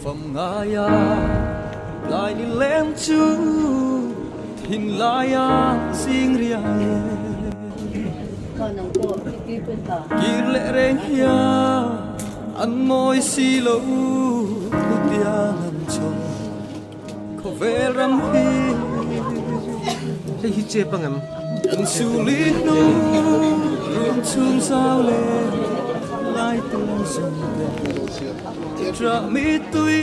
Fam ngaia tlai ni leng chu thinlaia zing riai e. Kir leh reng hian an mawi si lo hutiang an chawm khawvel ram hi. Hei hi chep ang em? Kan suli hnu rum chhung zau leh lai tum zawng te ṭah mittui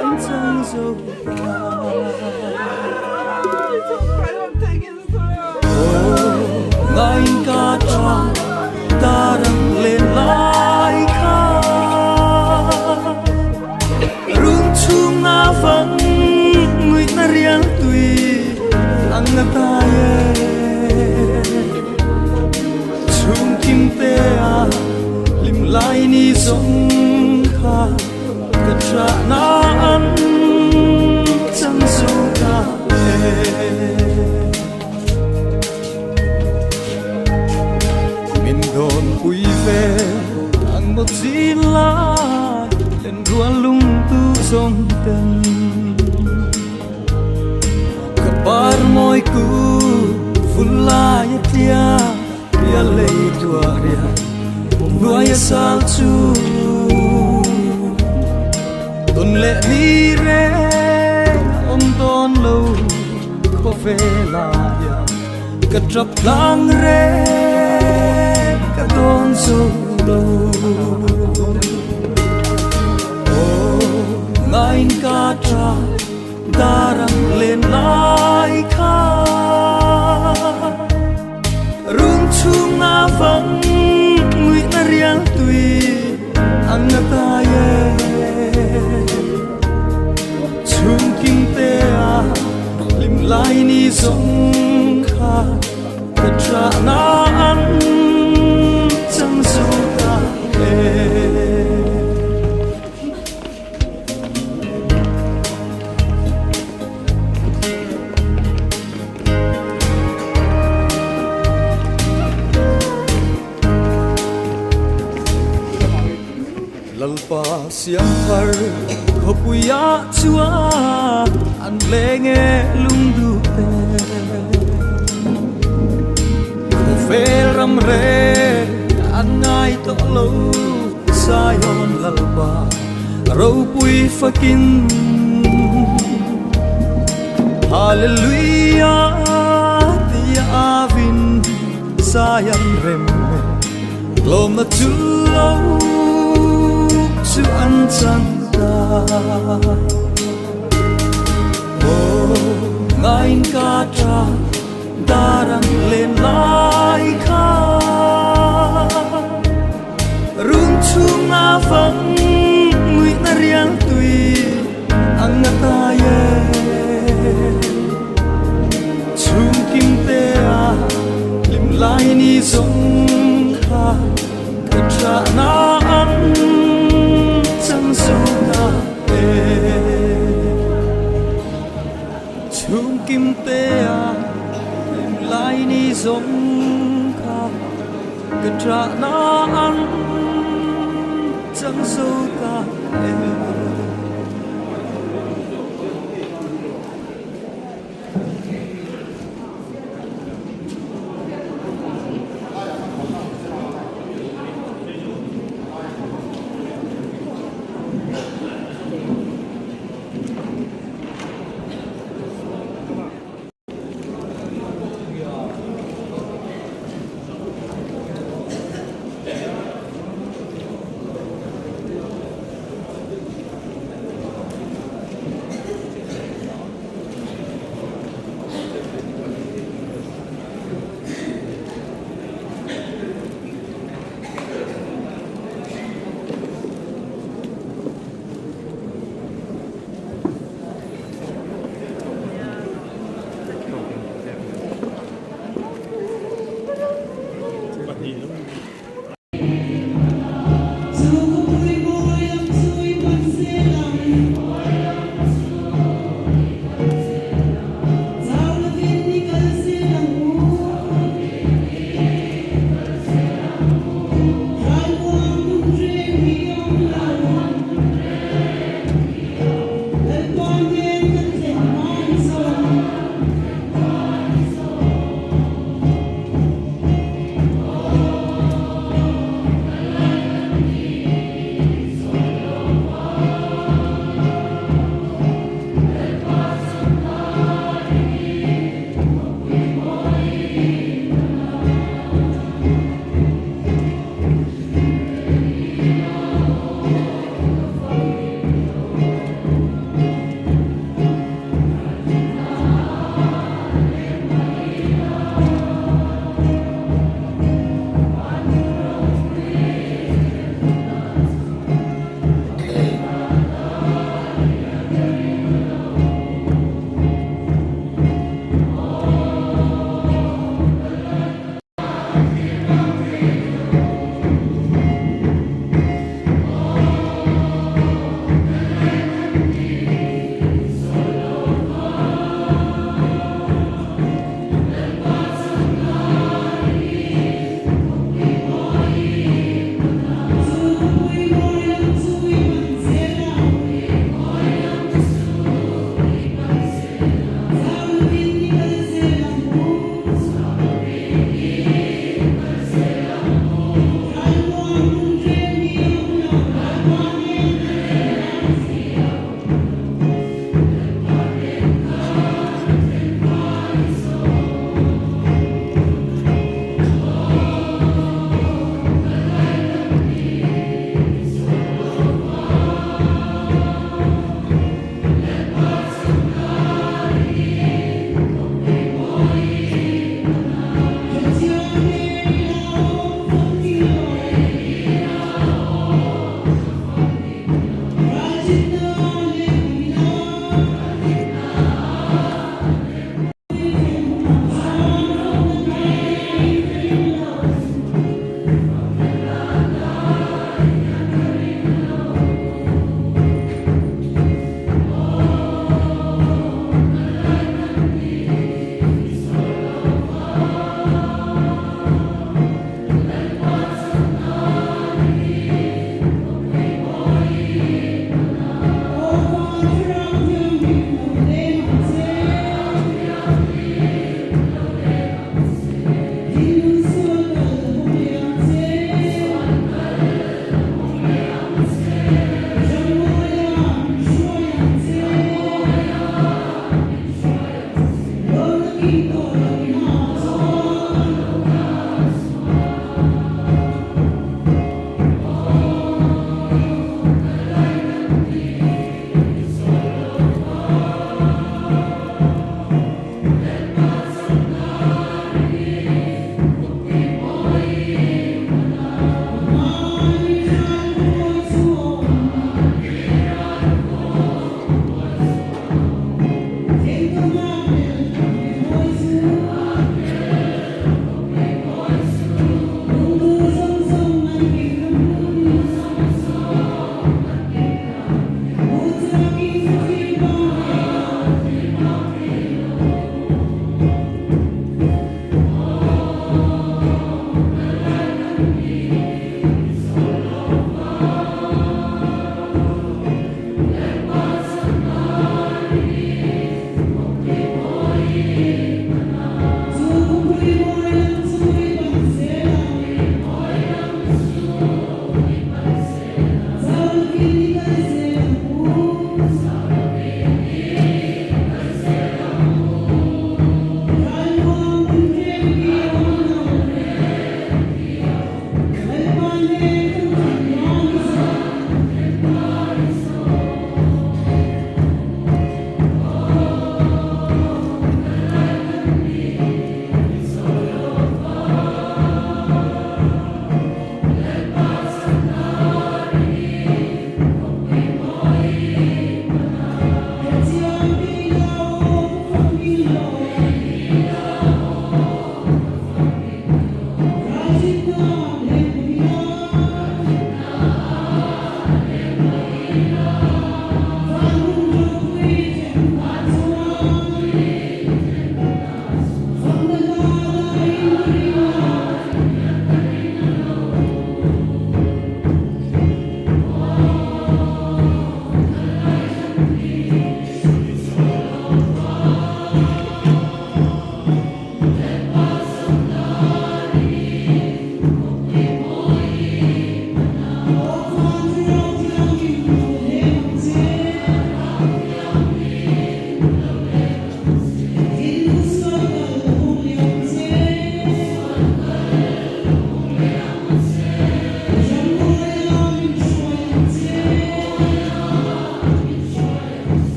an chang zo ta. Aw ngain ka ṭah darang len lai kha Rung chhung a vang nguihna rial tui ang a tai e. Chhung kim te a hlim lai ni zawng kha ka ṭah na an chang zo ta e. Min dawn pui ve ang maw chin lai len rual lung tu zawng ten Ka par mawi ku vun lai a tia tia lei tua ria nuai a sang chu Tun leh ni reng a awm dawn lo Khawvela hian ka tap tlang reng ka dawn zo lo. Aw ngain ka tap darang len lai kha Rung chhung a vang nguihna rial tui ang a tai e. Chhung kim te a hlim lai ni zawng kha ka ṭah na an chang zo ta e. Lalpa siamthar khawpuiah chuan an leng e lungduh te. Khawvel ram reng an ngai tawh lo Zion Lalpa ropui fakin. Hallelujah tia avin Zion rem e tlawmna chu lo chu an chan ta. Aw ngain ka ṭa darang len lai kha Rung chhunga fang nguihna rial tui ang a tai e. Chhung kim te a hlim lai ni zawng kha ka ṭah na ang chang zo ta e. Chhung kim te a hlim lai ni zawng kha ka ṭah na ang chang zo ta e.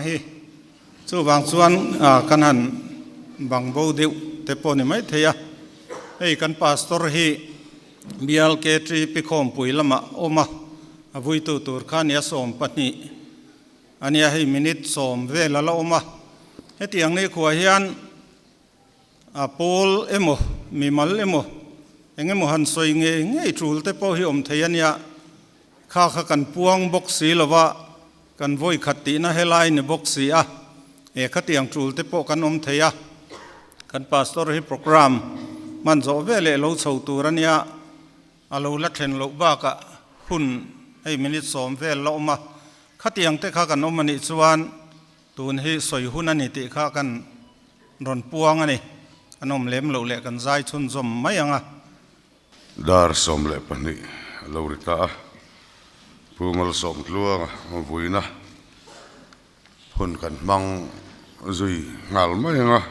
Hi chuvang chuan kan han bang bo deuh te pawh ni maithei a, hei kan pastor hi BLKT Pikhawmpui lamah awm a, a vuitu tur kha nia 12 a nia hei minute 10 vel a la awm a, hetiang nikhua hian A pawl emaw, mimal emaw, eng emaw han sawi ngei ngei tul te pawh hi awm thei a nia. Kha kha kan puang bawk si lo va, kan vawi khat tihna helai ni bawk si a, e khatiang tul te pawh kan awm thei a. Kan pastor hi program hman zawh veleh lo chho tur a nia, a lo la then loh bakah hun hei minute 10 vel la awm a. Khatiang te kha kan awm a nih chuan Tun hi sawi hun a ni tih kha kan rawn puang a ni. Kan awm lem loh leh kan zai chhunzawm mai ang a. Dar 12 a lo ri ta a, Pu Malsawmtluanga vuina hun kan hmang zui nghal mai ang a.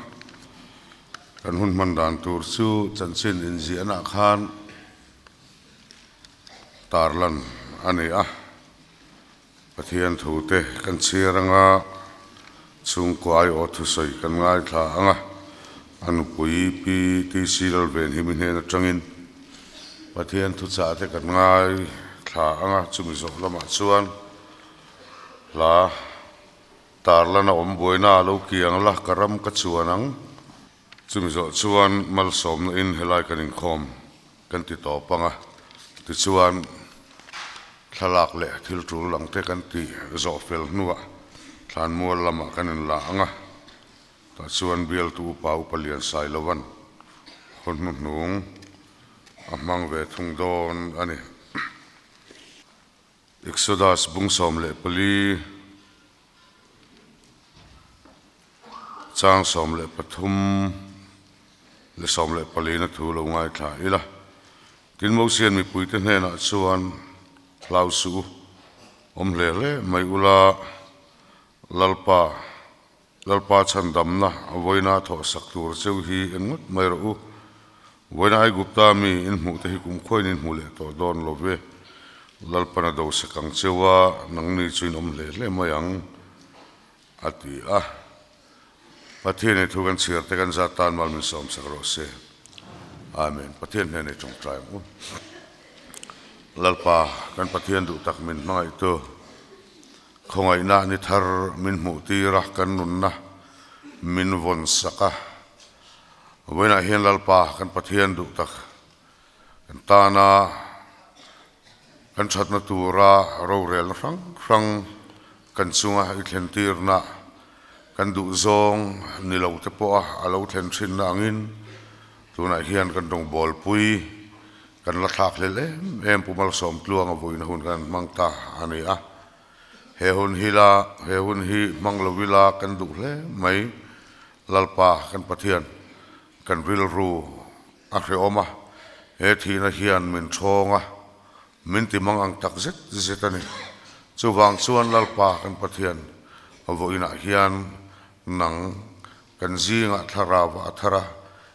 Kan hun hman dan tur chu chanchin inziahnaah khan tarlan a ni a. Pathian thute kan chhiar anga, chhungkua aiawh thusawi kan ngaithla ang a, a nupui Pi TC Lalvenhimi hnen atangin Pathian thuchah te kan ngaithla ang a, chumi zawh lamah chuan hla tarlan a awm buaina a lo kiang la, ka ram ka chuan ang. Chumi zawh chuan malsawmna in helai kan inkhawm kan ti tawp ang a, tichuan thlalak leh thil tul lang te kan ti zawh fel hnuah thlanmual lamah kan inla ang a, tah chuan bialtu upa upa lian Sailovan haw hnuhnung a hmang ve thung dawn a ni. Exodus bung 14. Chang 13 leh 14 na thu lo ngaithla ila. Tin Mosian mipuite hnenah chuan hlau suh u, awm hle hle mai ula, Lalpa, Lalpa chhandamna a vawiina thawhsak tur cheu hi en ngawt mai rawh u. Vawiina Aigupta mi in hmuh te hi kumkhuain in hmu leh tawh dawn lo ve. Lalpan a do sek ang cheu a, nangni chu in awm hle hle mai ang. A ti a. Pathian i thu kan chhiar te kan zat tan mal min sawm sak rawh se. Amen. Pathian hnen i tawngtai ang u. Lalpa, kan Pathian duh tak min hmangaihtu, khawngaihna ni thar min hmuh tir a, kan nunna min vawn sak a. Vawiinah hian Lalpa, kan Pathian duh tak, kan tana Kan thatna tura rorelna hrang hrang kan chunga i thlentirna, kan duhzawng ni lo te pawha a lo thlen thinna angin tunah hian kan rawngbawlpui kan la thlak hlel em em Pu Malsawmtluanga vawiina hun kan hmang ta a ni a. He hun hi la, he hun hi hmang lo ila kan duh hle mai. Lalpa kan Pathian kan rilru A hrehawm a, he thihna hian min ṭhawng a, min ti mang ang tak zet zet a ni. Chuvang chuan Lalpa kan Pathian vawiinah hian nang kan zingah thlarau a thar a,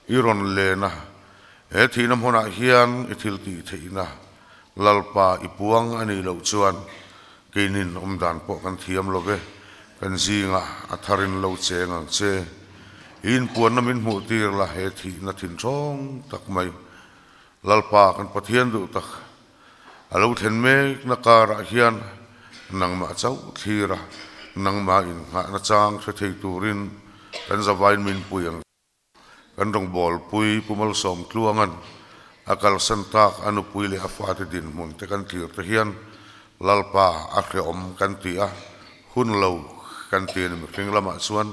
i rawn len a, he thihna hmunah hian i thil tih theihna Lalpa i puang a nih loh chuan keinin awmdan pawh kan thiam lo ve, kan zingah a tharin lo cheng ang che. I inpuanna min hmuh tir la he thihna thinṭhawng tak mai. Lalpa kan Pathian duh tak a lo thlen mekna karah hian nangmah chauh thlir a, nangmah innghahna chang hre thei turin kan zavain min pui ang. Kan rawngbawlpui Pu Malsawmtluanga'n a kalsan tak a nupui leh a fate dinhmun te kan thlir te hian Lalpa a hrehawm kan ti a, hun lo kan ti a ni mihring lamah chuan.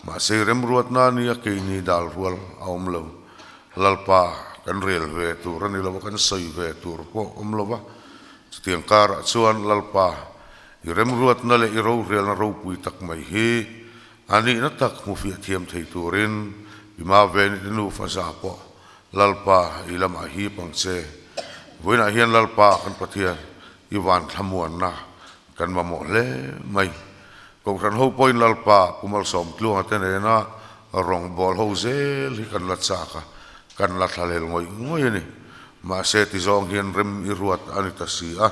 Mahse remruatna nia keini dal rual a awm lo. Lalpa kan rel ve tur a ni lo a, kan sawi ve tur pawh awm lo va. Chutiang karah chuan Lalpa i remruatna leh i rorelna ropui tak mai hi A nihna tak hmufiah thiam thei turin Pima Venite nufa za pawh Lalpa, i lamah hip ang che. Vawiinah hian Lalpa kan Pathian, i van thlamuanna kan mamawh hle mai. Kohhran ho pawhin Lalpa Pu Malsawmtluanga te nena rawngbâwl ho zel hi kan la châk a, kan la thlahlel ngawih ngawih a ni. Mahse ti zawng hian rem i ruat a ni ta si a.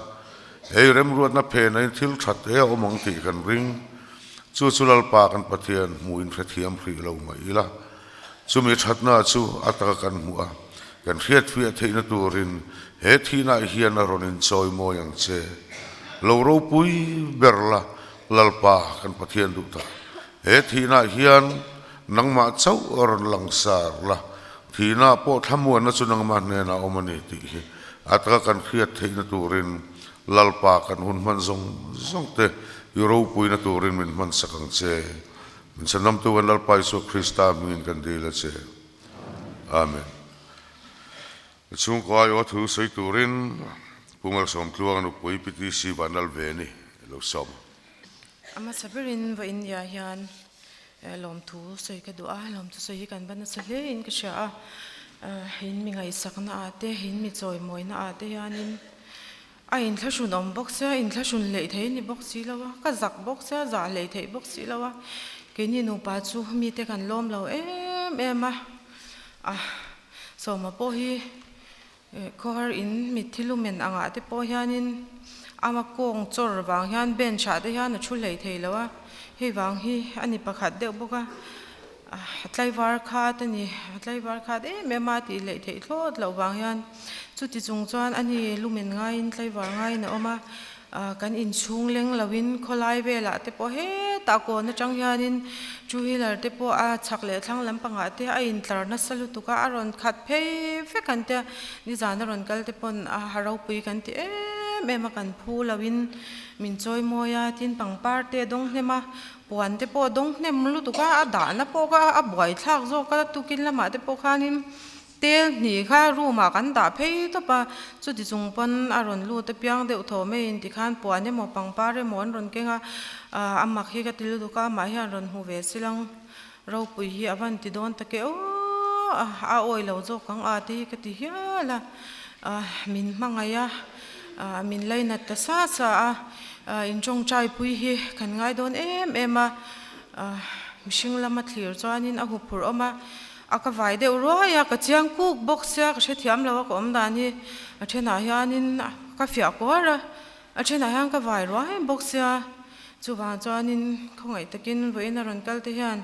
Hei remruatna phenain thil that e a awm ang tih kan ring. Chu chu Lalpa kan Pathian hmuhin hrethiam hrih lo mai ila. Chumi thatna chu a taka kan hmuh a, kan hriatfiah theihna turin he thihnaah hian a rawn inchawi mawi ang che. Lo ropui ber la, Lalpa kan Pathian duh tak. He thihnaah hian nangmah chauh a rawn langsar la, thihnaah pawh thlamuanna chu nangmah hnenah a awm a ni tih hi a taka kan hriat theihna turin Lalpa kan hun hman zawng zawng te i ropuina turin min hmansak ang che. Min chhanamtu kan Lalpa Isua Krista hmingin kan dil a che. Amen. Ka chhungkaw aiawh thu sawi turin Pu Malsawmtluanga nupui PTC Vanlalveni lo sawm. A hmasa berin vawiin nia hian lawmthu sawi ka duh a, lawmthu sawi hi kan va nasa hle in ka hria a, in mi ngaihsakna ah te, in mi chawimawina ah te hianin A inthlahrun awm bawk sia, inthlahrun hleih thei ni bawk si lo a, ka zak bawk sia, zah hleih theih bawk si lo a, keini nupa chu mite kan lawm lo em em a, a Sawma pawh hi khawhar in mitthi lumen angah te pawh hianin ama kawng chawr vang hian bench ah te hian a thu hleih thei lo a, hei vang hi a ni pakhat deuh bawk a, a tlaivar khat a ni, a tlaivar khat em em a tih hleih theih thlawt loh vang hian chuti chung chuan a ni lumen ngaiin tlaivar ngaiin a awm a, ah kan inchhung leng loin khawlai velah te pawh hetah kawn atang hianin two wheeler te pawh a chhak leh thlang lampangah te a intlar nasa lutuk a, a rawn khat phei vek an tia nizan a rawn kal te pawn a ha ropui kan ti em em a kan phu loin min chawi mawi a tin pangpar te a dawng hnem a. Puan te pawh a dawng hnem lutuk a, a dahna pawh kha a buai thlak zawk a, tukin lamah te pawh khanin tel hnih kha room ah kan dah phei tawp a, chuti chung pawn a rawn lut apiang deuh thaw mai in tikhan puan emaw pangpar emaw an rawn keng a, a mak hi ka ti lutuk a, amah hian rawn hmu ve silang ropui hi a van ti dawn tak e aw a awi lo zawk ang a te hi ka ti hial a, min hmangaih a. Min lainat ta sa sa a, in tawngtai pui hi kan ngai dawn em em a, mihring lama thlir chuanin a huphurh awm a, a ka vai deuh ruai a, ka chiang kuk bawk sia ka hrethiam lo a ka awm dan hi, a thenah hianin ka fiah kuar a, a thenah hian ka vai ruai bawk sia, chuvang chuanin khawngaih takin vawiin a rawn kal te hian.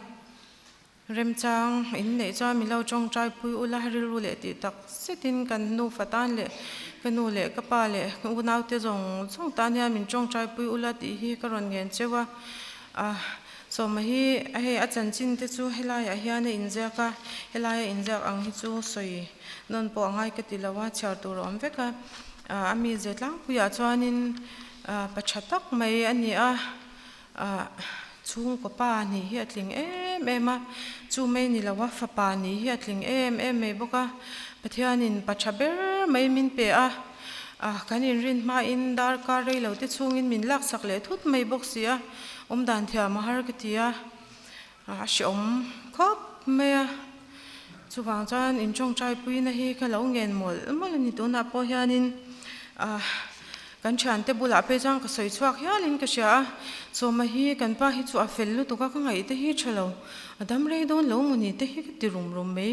Remchang in neih chuan min lo tawngtai pui ula, rilru leh tih tak zetin kan nufa tan leh ka nu leh ka pa leh ka unaute zawng zawng tan hian min tawngtai pui ula tih hi ka rawn ngen cheu a. Ah, Sawma hi hei a chanchin te chu helaiah hian a inziak a, helaia inziak ang hi chu sawi nawn pawh a ngai ka ti lo a, chhiar tur a awm vek a. Ah, a mi ze tlangpuiah chuanin pa tha tak mai a ni a. Ah, chhungkaw pa nih hi a tling em em a, chu mai ni lo a, fapa nih hi a tling em em mai bawk a, Pathianin pa tha ber mai min pe a, ah, kan inrin hmain darkar rei lo te chhungin min laksak leh thut mai bawk si a, awmdan thiam a har ka ti a, a hreawm khawp mai a, chuvang chuan intawngtai puina hi ka lo ngen mawlh mawlh a ni tunah pawh hianin, ah, Kan thiante bulah phei chuan ka sawi chhuak hialin ka hria a, Sawma hi kan pa hi chu a fel lutuk a, ka ngaih te hi tha lo, a dam rei dawn lo maw ni te hi ka ti rum rum mai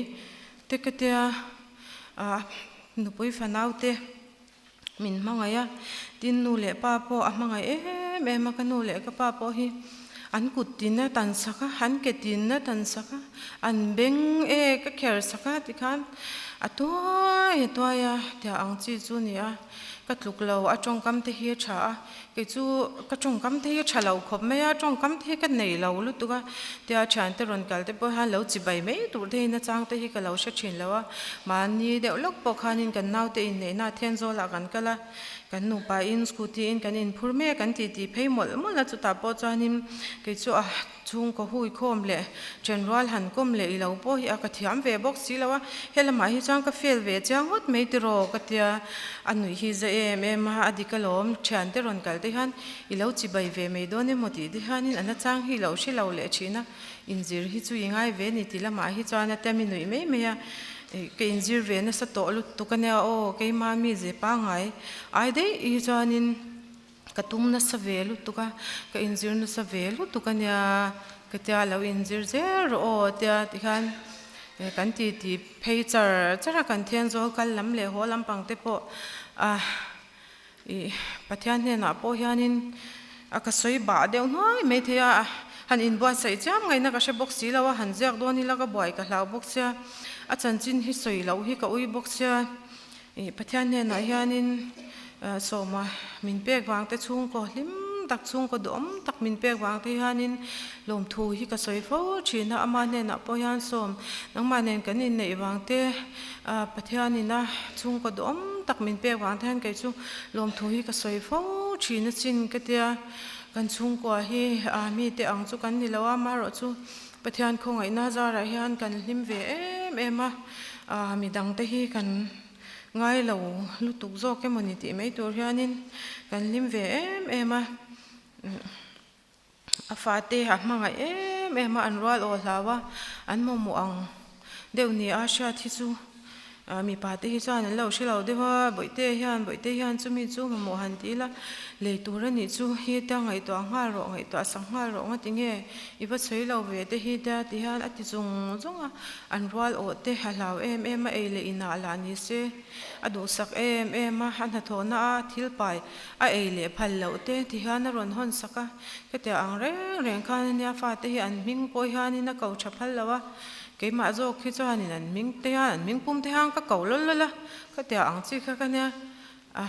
te ka tia, ah nupui fanau te min hmangaih a, tin nu leh pa pawh a hmangaih em em a, ka nu leh ka pa pawh hi an kut tin a tan sak a, an ke tin a tan sak a, an beng e ka kher sak a tikhan a tuai a tuai a tia ang chi chu ni a. Ka tluk lo, a tawngkam te hi a tha a, kei chu ka tawngkam te hi a tha lo khawp mai a, tawngkam te hi ka nei lo lutuk a, tia thiante rawn kal te pawh hian lo chi bai mai tur te hi nachang te hi ka lo hre thin lo a, mahni deuh lawk pawh khanin kan naute inneihna Thenzawl ah kan kal a, kan nupa in scooty in kan inphur mai a, kan titi phei mawlh mawlh a, chutah pawh chuanin kei chu a. Chhungkaw hui khawm leh ṭhenrual han kawm leh i lo pawh hi a ka thiam ve bawk si lo a, helamah hi chuan ka fail ve chiang ngawt mai tiraw ka tia, a nuih hi za em em a, a dik alawm, ṭhiante rawn kal te hian i lo chibai ve mai dawn emaw tih te hianin a nachang hi i lo hre lo leh ṭhin a, inzir hi chu i ngai ve ni ti lamah hi chuan a tia mi nuih mai mai a. Ka inzir ve nasa tawh lutuk ania aw, keima mi ze pangngai ai daih hi chuanin ka tum nasa ve lutuk a, ka inzir nasa ve lutuk ania ka tia lo inzir zel rawh aw tia tikhan kan ti ti phei char char a, kan thian zawl kal lam leh haw lampang te pawh a Ih, Pathian hnenah pawh hianin a ka sawi bah deuh hnuai mai thei a, han inbuatsaih chiam ngaihna ka hre bawk si lo a, han ziak dawn ila ka buai ka hlau bawk sia, a chanchin hi sawi loh hi ka ui bawk sia. Ih, Pathian hnenah hianin sawma min pek vang te chhungkaw hlim tak chhungkaw duhawm tak min pek vang te hianin lawmthu hi ka sawi fo thin a, ama hnenah pawh hian sawm nangmah nen kan inneih vang te Pathianin a chhungkaw duhawm tak min pek vang te hian kei chu lawmthu hi ka sawi fo thin a chin ka tia, kan chhungkua hi mite ang chu kan ni lo a, amaherawh chu Pathian khawngaihna zarah hian kan hlim ve em em a, midangte hi kan ngai lo lutuk zawk emawni tih mai tur hianin kan hlim ve em em a. A fate a hmangaih em em a, an rual aw hlau a, an mamawh ang deuh ni a hriat hi chu mipa te hi chuan an lo hre lo deuh a, bawihte hian bawihte hian chumi chu mamawh han ti ila lei tur a nih chu hi tia ngaihtuah nghal rawh ngaihtuah sak nghal rawh nga tinge i va sawi lo ve te hi tia ti hian a ti zung zung a, an rual awh te a hlau em em a, ei leh inah lah ni se a duhsak em em a, a hnathawhna a thil pai A ei leh phal loh te ti hian a rawn hawn sak a, hetiang ang reng reng khan ania fate hi an hming pawh hianin a ko tha phal lo a, keimah zawk hi chuanin an hming te hian an hming pum te hian ka ko lawl lawl a, khatiang ang chi kha ka nia,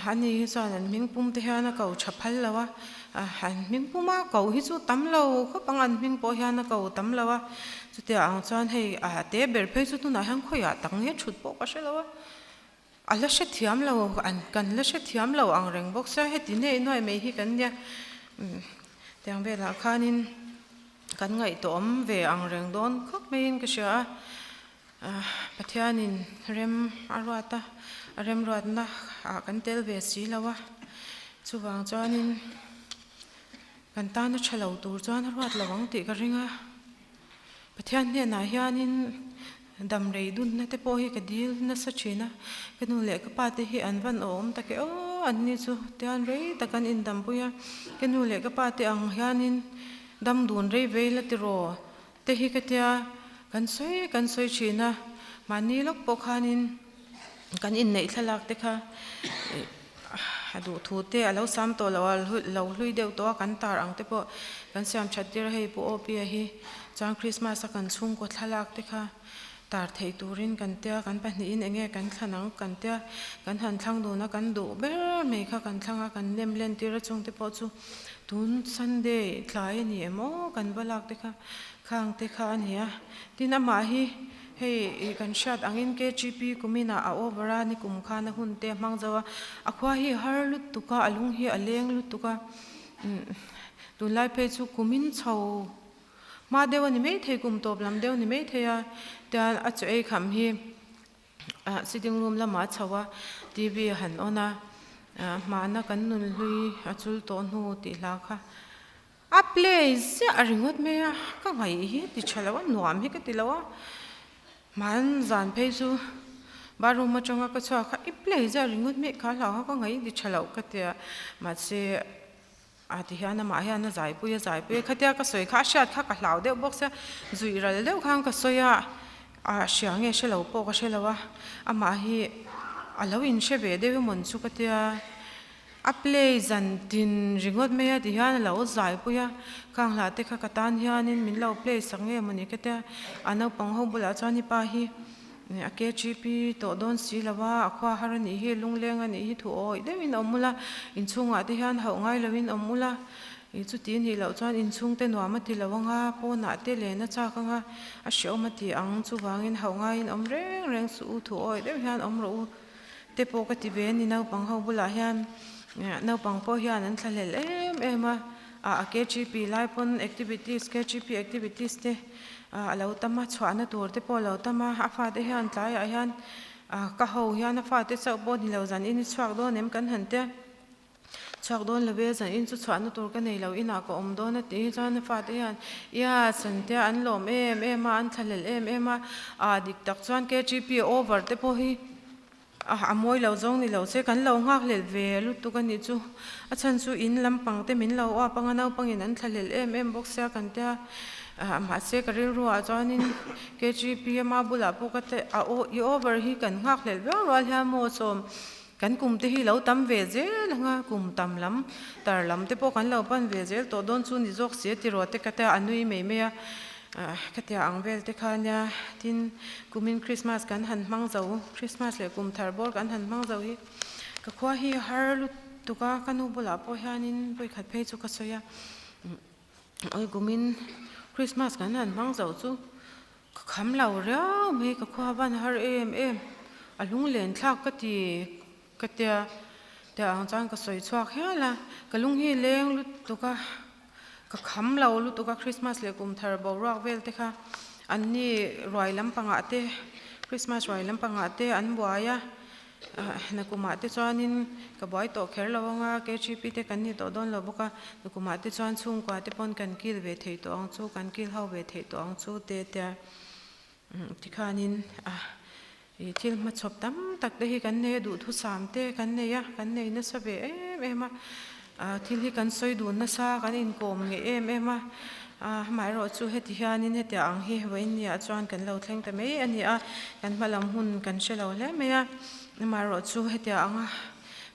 ani hi chuan an hming pum te hian a ko tha phal lo a, an hming puma ko hi chu tam lo khawp ang an hming pawh hian a ko tam lo a, chutiang ang chuan hei a te ber phei chu tunah hian khawiah tak nge thut pawh ka hre lo a. A la hrethiam lo, an kan la hrethiam lo ang reng bawk sia, heti nei nuai mai hi kan nia. Tiang velah khanin kan ngaihtuahawm ve ang reng dawn khawp maiin ka hria a, Pathianin rem a ruat a, a remruatna ah kan tel ve si lo a, chuvang chuanin kan tana tha lo tur chuan a ruat lo ang tih ka ring a. Pathian hnenah hianin dam rei dunna te pawh hi ka dil nasa thin a, ka nu leh ka pa te hi an van awm tak e aw an ni chu tian rei tak an indampui a, ka nu leh ka pa te ang hianin dam dun rei vei la tiraw te hi ka tia kan sawi kan sawi thin a, mahni lawk pawh khanin kan inneih thlalak te kha a duh thu te a lo sam tawh lo a, lo hlui deuh tawh a kan tar ang te pawh kan siam that tir a, hei Pu Awpia hi chuan Christmas a kan chhungkaw thlalak te kha tar theih turin kan tia, kan pahnihin eng nge kan thlan ang kan tia, kan han thlang dun a, kan duh ber mai kha kan thlang a, kan nem len tir a chung te pawh chu tun Sunday tlai a ni em aw kan va lak te kha khang te kha a ni a, tin amah hi Hei i kan hriat angin KGP kuminah a over a, nikum khan a hun te a hmang zo a, a khua hi a har lutuk a, a lung hi a leng lutuk a, tunlai phei chu kumin chho hma deuh a ni maithei, kum tawp lam deuh a ni maithei a, tian a chaw ei kham hi sitting room lamah a chho a, TV a han on a, hmana kan nunhlui a chul tawh hnu tih hla kha. A play ziah a ringawt mai a, ka ngaih hi ti tha lo a, nuam hi ka ti lo a, hman zan phei chu bathroom atanga ka chhuak kha i play ziah a ringawt mai kha hlau kha ka ngaih ti tha lo ka ti a, mahse a ti hian amah hian a zaipui a zaipui a, khatia ka sawi kha a hriat kha ka hlau deuh bawk sia, zuih ral deuh khan ka sawi a, a hria nge hre lo pawh ka hre lo a, amah hi a lo inhre ve deuh emawn chu ka tia. A play zan tin ringawt mai a ti hian a lo zai pui a, khang hla te kha ka tan hianin min lo play sak nge mawni ka tia, a naupang ho bulah chuan i pa hi a KGP tawh dawn si lo a, a khua har a nih hi, lungleng a nih hi thu awih deuhin awm ula, inchhungah te hian hauh ngai loin awm ula, ih chuti nih loh chuan inchhung te nuam a ti lo anga, pawnah te len a chak anga, a hreawm a ti ang, chuvangin hauh ngaiin awm reng reng suh u, thu awih deuh hian awm rawh u. Te pawh ka ti ve a ni naupang ho bulah hian naupang pawh hian an thlahlel em em a a KGP lai pawn activities KGP activities te a lo tam a chhuahna tur te pawh a lo tam a a fate hian tlaiah hian ka ho hian a fate chauh pawh ni lo zan in i chhuak dawn em kan han tia. Chhuak dawn lo e, zan in chu chhuahna tur ka nei lo, inah ka awm dawn a tih hi chuan a fate hian Yes an tia an lawm em em a, an thlahlel em em a, ah dik tak chuan KTP over te pawh hi a mawi lo zawng ni lo se kan lo nghakhlel ve lutuk a nih chu. A chhan chu in lampang te min lo uap anga naupangin an thlahlel em em bawk sia kan tia, mahse ka rilruah chuanin KTP ama bulah pawh ka te a i over hi kan nghakhlel viau rual hian maw sawm Kan kum te hi lo tam ve zel ang a, kum tam lam tar lam te pawh kan lo pan ve zel tawh dawn chu ni zawk si a ti rawh te ka tia a nui mai mai a, ka tia ang vel te kha nia tin kumin Christmas kan han hmang zo, Christmas leh kum thar bawr kan han hmang zo hi ka khua hi a har lutuk a, ka nu bulah pawh hianin vawikhat phei chu ka sawi a, awi kumin Christmas kan han hmang zo chu Ka kham lo riau mai, ka khua van har em em, a lunglen thlak ka ti ka tia tia ang chuan ka sawi chhuak hial a, ka lung hi leng lutuk a, ka kham lo lutuk a Christmas leh kum thar boruak vel te kha an ni ruai lampangah te Christmas ruai lampangah te an buai a. Nakumah te chuanin ka buai tawh kher lo anga, KGP te kan ni tawh dawn lo bawk a, nakumah te chuan chhungkua te pawn kan kil ve thei tawh ang chu, kan kil ho ve thei tawh ang chu te tia tikhanin thil hmachhawp tam tak te hi kan nei a, duhthusam te kan nei a, kan nei nasa ve em em a. Thil hi kan sawi dun nasa, kan inkawm ngeih em em a, amaherawh chu heti hianin heti ang hi vawiin niah chuan kan lo thleng ta mai a ni a, kan hma lam hun kan hre lo hle mai a, amaherawh chu heti anga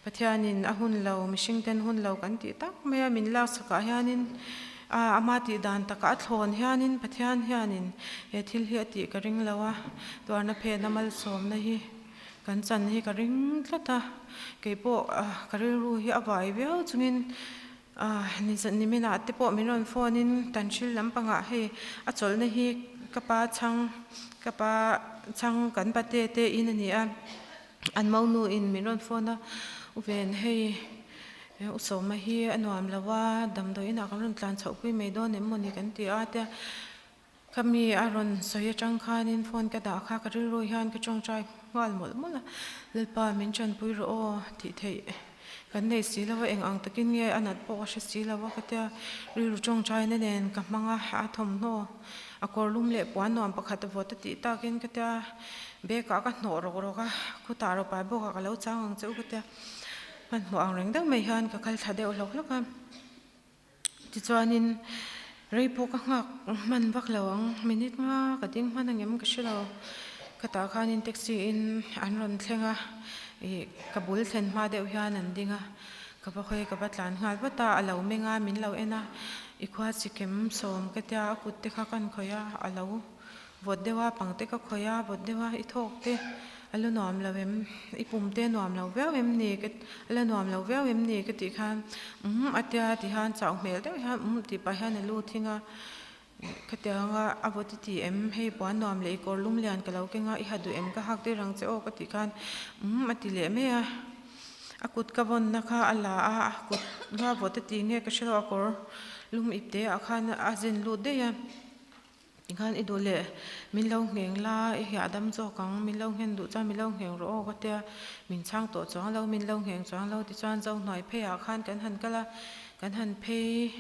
Pathianin a hun lo, mihring ten hun lo kan tih tak mai a, min laksakah hianin ama tih dan takah a thlawn hianin Pathian hianin he thil hi a tih ka ring lo a, tuarna phena malsawmna hi. Kan chan hi ka ring tlat a, keipawh ka rilru hi a vai viau chungin niminah te pawh min rawn phone in Tanhril lampangah hei a chawlhna hi ka pa chhang ka pa chhang kan pate te in a ni a, an monu in min rawn phone a, U Ven hei U Sawma hi a nuam lo a, damdawi inah kan rawn tlan chhoh pui mai dawn em mawni kan ti a tia. Ka mi a rawn sawi atang khanin phone ka dah kha ka rilru hian ka tawngtai nghal mawlh mawlh a, Lalpa min tanpui rawh aw tih theih kan nei si lo a, eng ang takin nge a nat pawh ka hre si lo a ka tia rilru tawngtaina nen ka hmang a, a thawmhnaw a kawr lum leh puan nuam pakhat a vawt a tih takin ka tia bag ah ka hnawh rawk rawk a, khutah rawpai bawk ah ka lo chang ang che u ka tia hmanhmawh ang reng deuh mai hian ka kal thla deuh hlawk hlawk a. Tichuanin rei pawh ka nghak hman vak lo ang, minute nga ka ding hman angem ka hre lo. Ka tah khanin taxi in an rawn thleng a, ih ka bul thlen hma deuh hian an ding a, ka va hawi ka va tlan nghal vat a, a lo meng a min lo en a, i khua chikem sawm ka tia a kut te kha kan khawih a, a lo. Vawt deuha pangte ka khawih a, vawt deuha i thawk te a la nuam lo em, i pum te nuam lo viau em ni ka a la nuam lo viau em ni ka tih khan umm a tia ti hian chauh hmel deuh hian umm tih pah hian a lu thing a, khatianga a vawt i ti em hei puan nuam leh i kawr lum lian ka lo keng a i ha duh em ka hak tir ang che aw ka tih khan umm a ti leh mai a, a kut ka vawnna kha a la a, a kut nga vawt a ti nge ka hre lo a kawr lum ip te ah khan a zen lut daih a. Tikhan i duh leh min lo ngheng la, i hiah dam zawk ang, min lo nghen duh chuan min lo ngheng rawh aw ka tia, min chhang tawh chuang lo, min lo ngheng chuang lo tichuan zo hnuai pheiah khan kan han kal a, kan han phei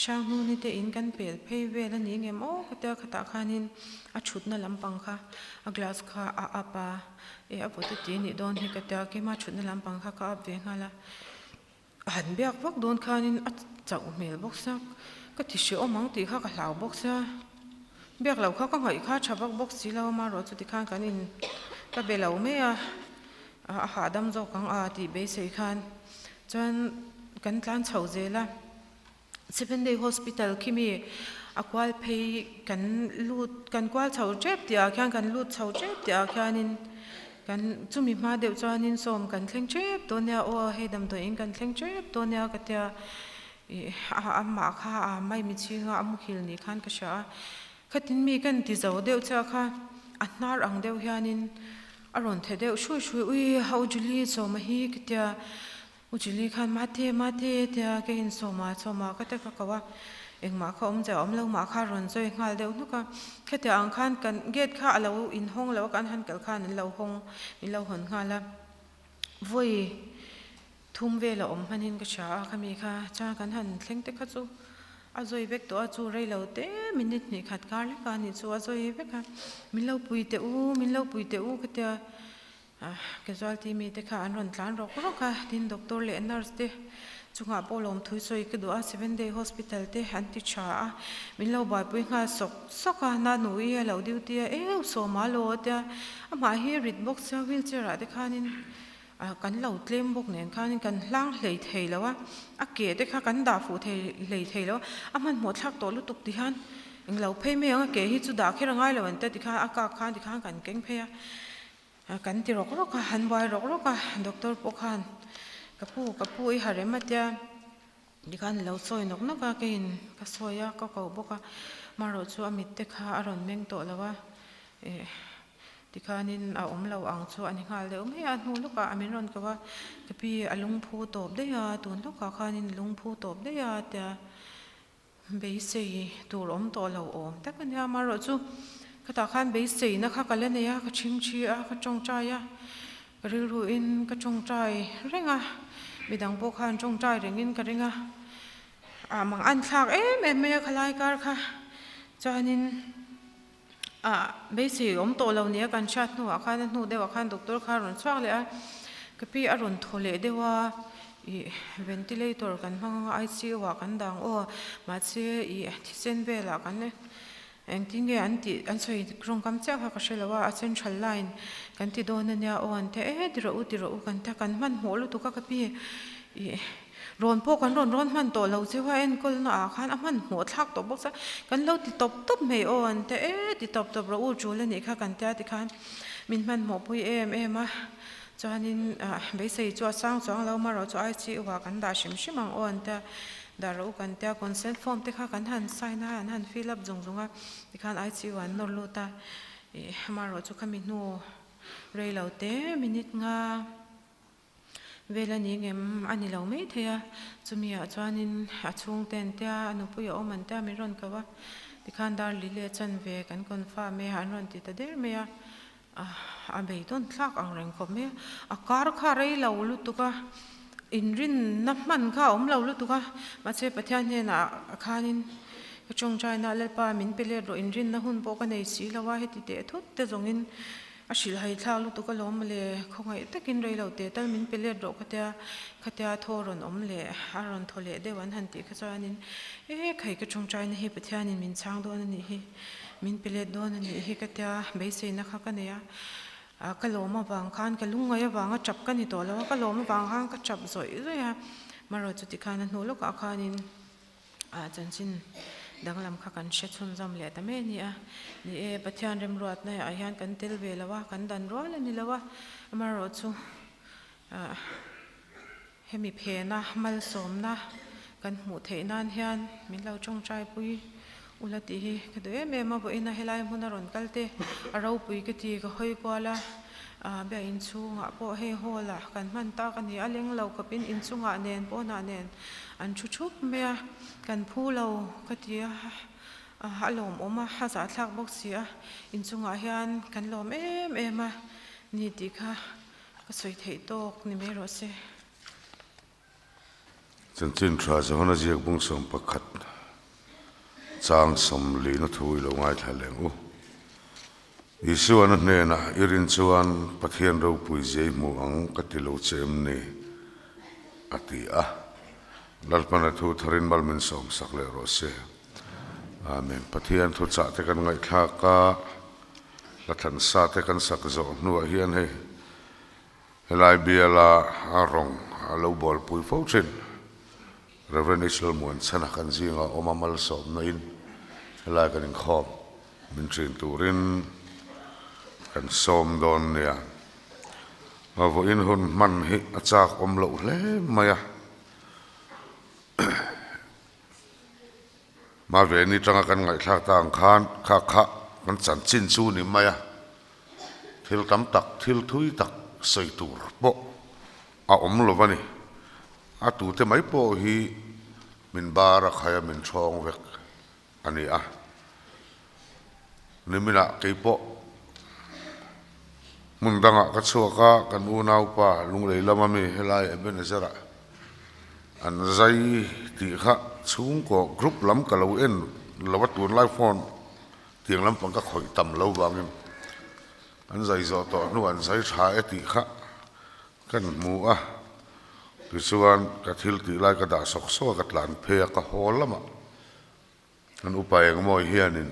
hrang hnu ni te in kan pel phei vel a ni ngem aw ka tia khatah khanin a thutna lampang kha a glass kha a up a, e a vawt a ti nih dawn hi ka tia keima thutna lampang kha ka up ve nghal a. A han biak vak dawn khanin a chauh hmel bawk sia, ka ti hrehawm ang tih kha ka hlau bawk sia, biak loh kha ka ngaih kha tha vak bawk si lo amaherawh chu tikhan kan in ka be lo mai a, a hahdam zawk ang a tih beisei khan chuan kan tlan chho zel a. Seven Day Hospital khi mi a kual phei kan lut kan kual chho tep tih ah khian kan lut chho tep tih ah khianin kan chumi hma deuh chuanin sawm kan thleng tep dawn nia aw hei damdawiin kan thleng tep dawn nia ka tia ih a amah kha a maimi chhinga a muhil ni khan ka hria a khatin mi kan ti zo deuh chiah kha a hnar ang deuh hianin a rawn the deuh hrui hrui ui ho Julie sawma hi ka tia. U Julie khan Mate, Mate tia ka insawm a, chawmah ka te ka ko a, engmah kha awm zeh a awm lo mah kha rawn zawi nghal deuh hnuk a. Khatiang ang khan kan gate kha a lo inhawng lo a, kan han kalh khan an lo hawng, min lo hawn nghal a. Vawi thum vel a awm hmanin ka hria a khami kha chuan kan han thleng te kha chu a zawi vek tawh a chu rei lo te minute hnih khat kar lek a nih chu a zawi vek a min lo pui teh u min lo pui teh u ka tia Casualty mite kha an rawn tlan rawk rawk a, tin doctor leh nurse te chungah pawh lawmthui sawi ka duh a, Seven Day Hospital te an ti tha a, min lo buaipui nghal sawk sawk a, na nui a lo duty a, eu sawma law a tia, amah hi rit bawk sia wheelchair ah te khanin kan lo tlem bawk nen khanin kan hlang hlei thei lo a, a ke te kha kan dah fuh thei hlei thei lo a, a hmanhmawh thlak tawh lutuk ti hian englo phei mai ang a ke hi chu dah kher a ngai lo an tia tikhan a kak khan tikhan kan keng phei a. Kan ti rawk rawk a, an buai rawk rawk a, doctor pawh khan ka pu ka pu i harem a tia tikhan a lo sawi nawk nawk a, keiin ka sawi a, ka ko bawk a, marawh chu a mit te kha a rawn meng tawh lo a, eh tikhanin a awm lo ang chu a ni nghal deuh mai a, a hnu lawkah a min rawn ko a, ka pi a lungphu tawp daih a, tun lawkah khanin a lungphu tawp daih a tia. Beisei tur awm tawh lo awm tak a nia, amaherawhchu khatah khan beiseina kha ka la nei a, ka chhingchhi a, ka tawngtai a, ka rilruin ka tawngtai reng a, midang pawh khan tawngtai rengin ka ring a, ah mang an thlak em em mai a khalai kar kha chuanin ah beisei awm tawh lo nia kan hriat hnuah khan a hnu deuhah khan doctor kha a rawn chhuak leh a, ka pi a rawn thaw leh deuh a ih ventilator kan hmang anga ICU ah kan dang aw mahse ih thisen velah kan engtin nge an tih an sawi rawngkam chiah kha ka hre lo a a central line kan ti dawn ania aw an ti a e ti rawh u ti rawh u kan ti a kan hmanhmawh lutuk a ka pi ih. Rawn pawh kan rawn rawn hman tawh lo cheu a, enkawl na ah khan a hman hmuh thlak tawh bawk sa, kan lo ti tawp tawp mai aw an ti e, ti tawp tawp rawh u tul a nih kha kan tia tikhan min hman hmuh pui em em a, chuanin ah beisei chu a sang chuang lo marawh chu ICU ah kan dah hrim hrim ang aw an tia, dah rawh u kan tia consent form te kha kan han sign a, an han fill up zung zung a, tikhan ICU an nawr lut a, ih marawh chu khami hnu rei lo te minute nga. Vel a ni ngem a ni lo mai thei a, chumi ah chuanin a chhungte an tia, a nupui a awm an tia min rawn ko a, tikhan dar li leh chanve kan confirm e an rawn ti ta der mai a, a beidawn thlak ang reng khawp mai a, a kar kha rei lo lutuk a, inrinna hman kha a awm lo lutuk a, mahse Pathian hnenah khanin ka tawngtaina Lalpa min pe let rawh inrinna hun pawh ka nei si lo a, heti teh thut te zawngin A hrilh hai thlak lutuk alawm mawle, khawngaih takin rei lo teh tal min pe let rawh ka tia, khatia thaw rawn awm leh a rawn thaw leh deuh an han tih kha chuanin e khai ka tawngtaina hi Pathianin min chhang dawn a nih hi, min pe let dawn a nih hi ka tia beiseina kha ka nei a, ka lawm avang khan ka lungngaih avanga tap ka ni tawh lo a, ka lawm avang khan ka tap zawih zawih a, marawh chuti khan a hnu lawkah khanin. Ah chanchin danglam kha kan hre chhunzawm leh ta mai a ni a. Ni e, Pathian remruatna ah hian kan tel ve lo a, kan dan rual a ni lo a, amaherawhchu ah hemi phena malsawmna kan hmuh theih nan hian min lo tawngtai pui ula tih hi ka duh em em a, vawiin a helai hmun a rawn kal te a ropui ka ti ka hawi kual a, ah biakinn chhungah pawh hei hall ah kan hman tak a ni a, leng lo khawpin inchungah nen pawnah nen an thu thup mai a, kan phu lo ka ti a, a lawmawm a, a zahthlak bawk si a, inchungah hian kan lawm em em a ni tih kha ka sawi theih tawk ni mai rawh se. Chanchin tha Johana ziak bung 11 chang 40 na thu i lo ngaithla leng u. Isuan a hnenah i rin chuan Pathian ropui zia i hmu ang ka ti lo che em ni? a ti a. Lalpana thu tharin mal min sawmsak leh rawh se. Amen. Pathian thuchah te kan ngaihthlak a, Hla thlansa te kan sak zawh hnuah hian hei Helai biala a rawng a lo bawlpui fo thin. Rev. Israel Muanchhana kan zinga awm a malsawmna in helai kan inkhawm min thin turin kan sawm dawn nia. Vawiin hun hman hi a chak awm loh hle mai a. Maveni tanga kan ngaihthlak ta ang khan kha kha kan chanchin chu ni mai a. Thil tam tak, thil thui tak sawi tur pawh a awm lo a ni. A tute mai pawh hi min bar a khai a, min thawng vek a ni a. Niminah kei pawh hmun dangah ka chhuak a, kan unaupa Lunglei lama mi helai Ebenezer-ah. An zai tih kha chhungkaw group lam ka lo en lo a tunlai phone tiang lampang ka khawih tam lo vangin an zai zawh tawh hnu an zai tha e tih kha kan hmu a. Tichuan ka thil tih lai ka dah sawk sawk a ka tlan phei a ka haw lamah An upa engmawi hianin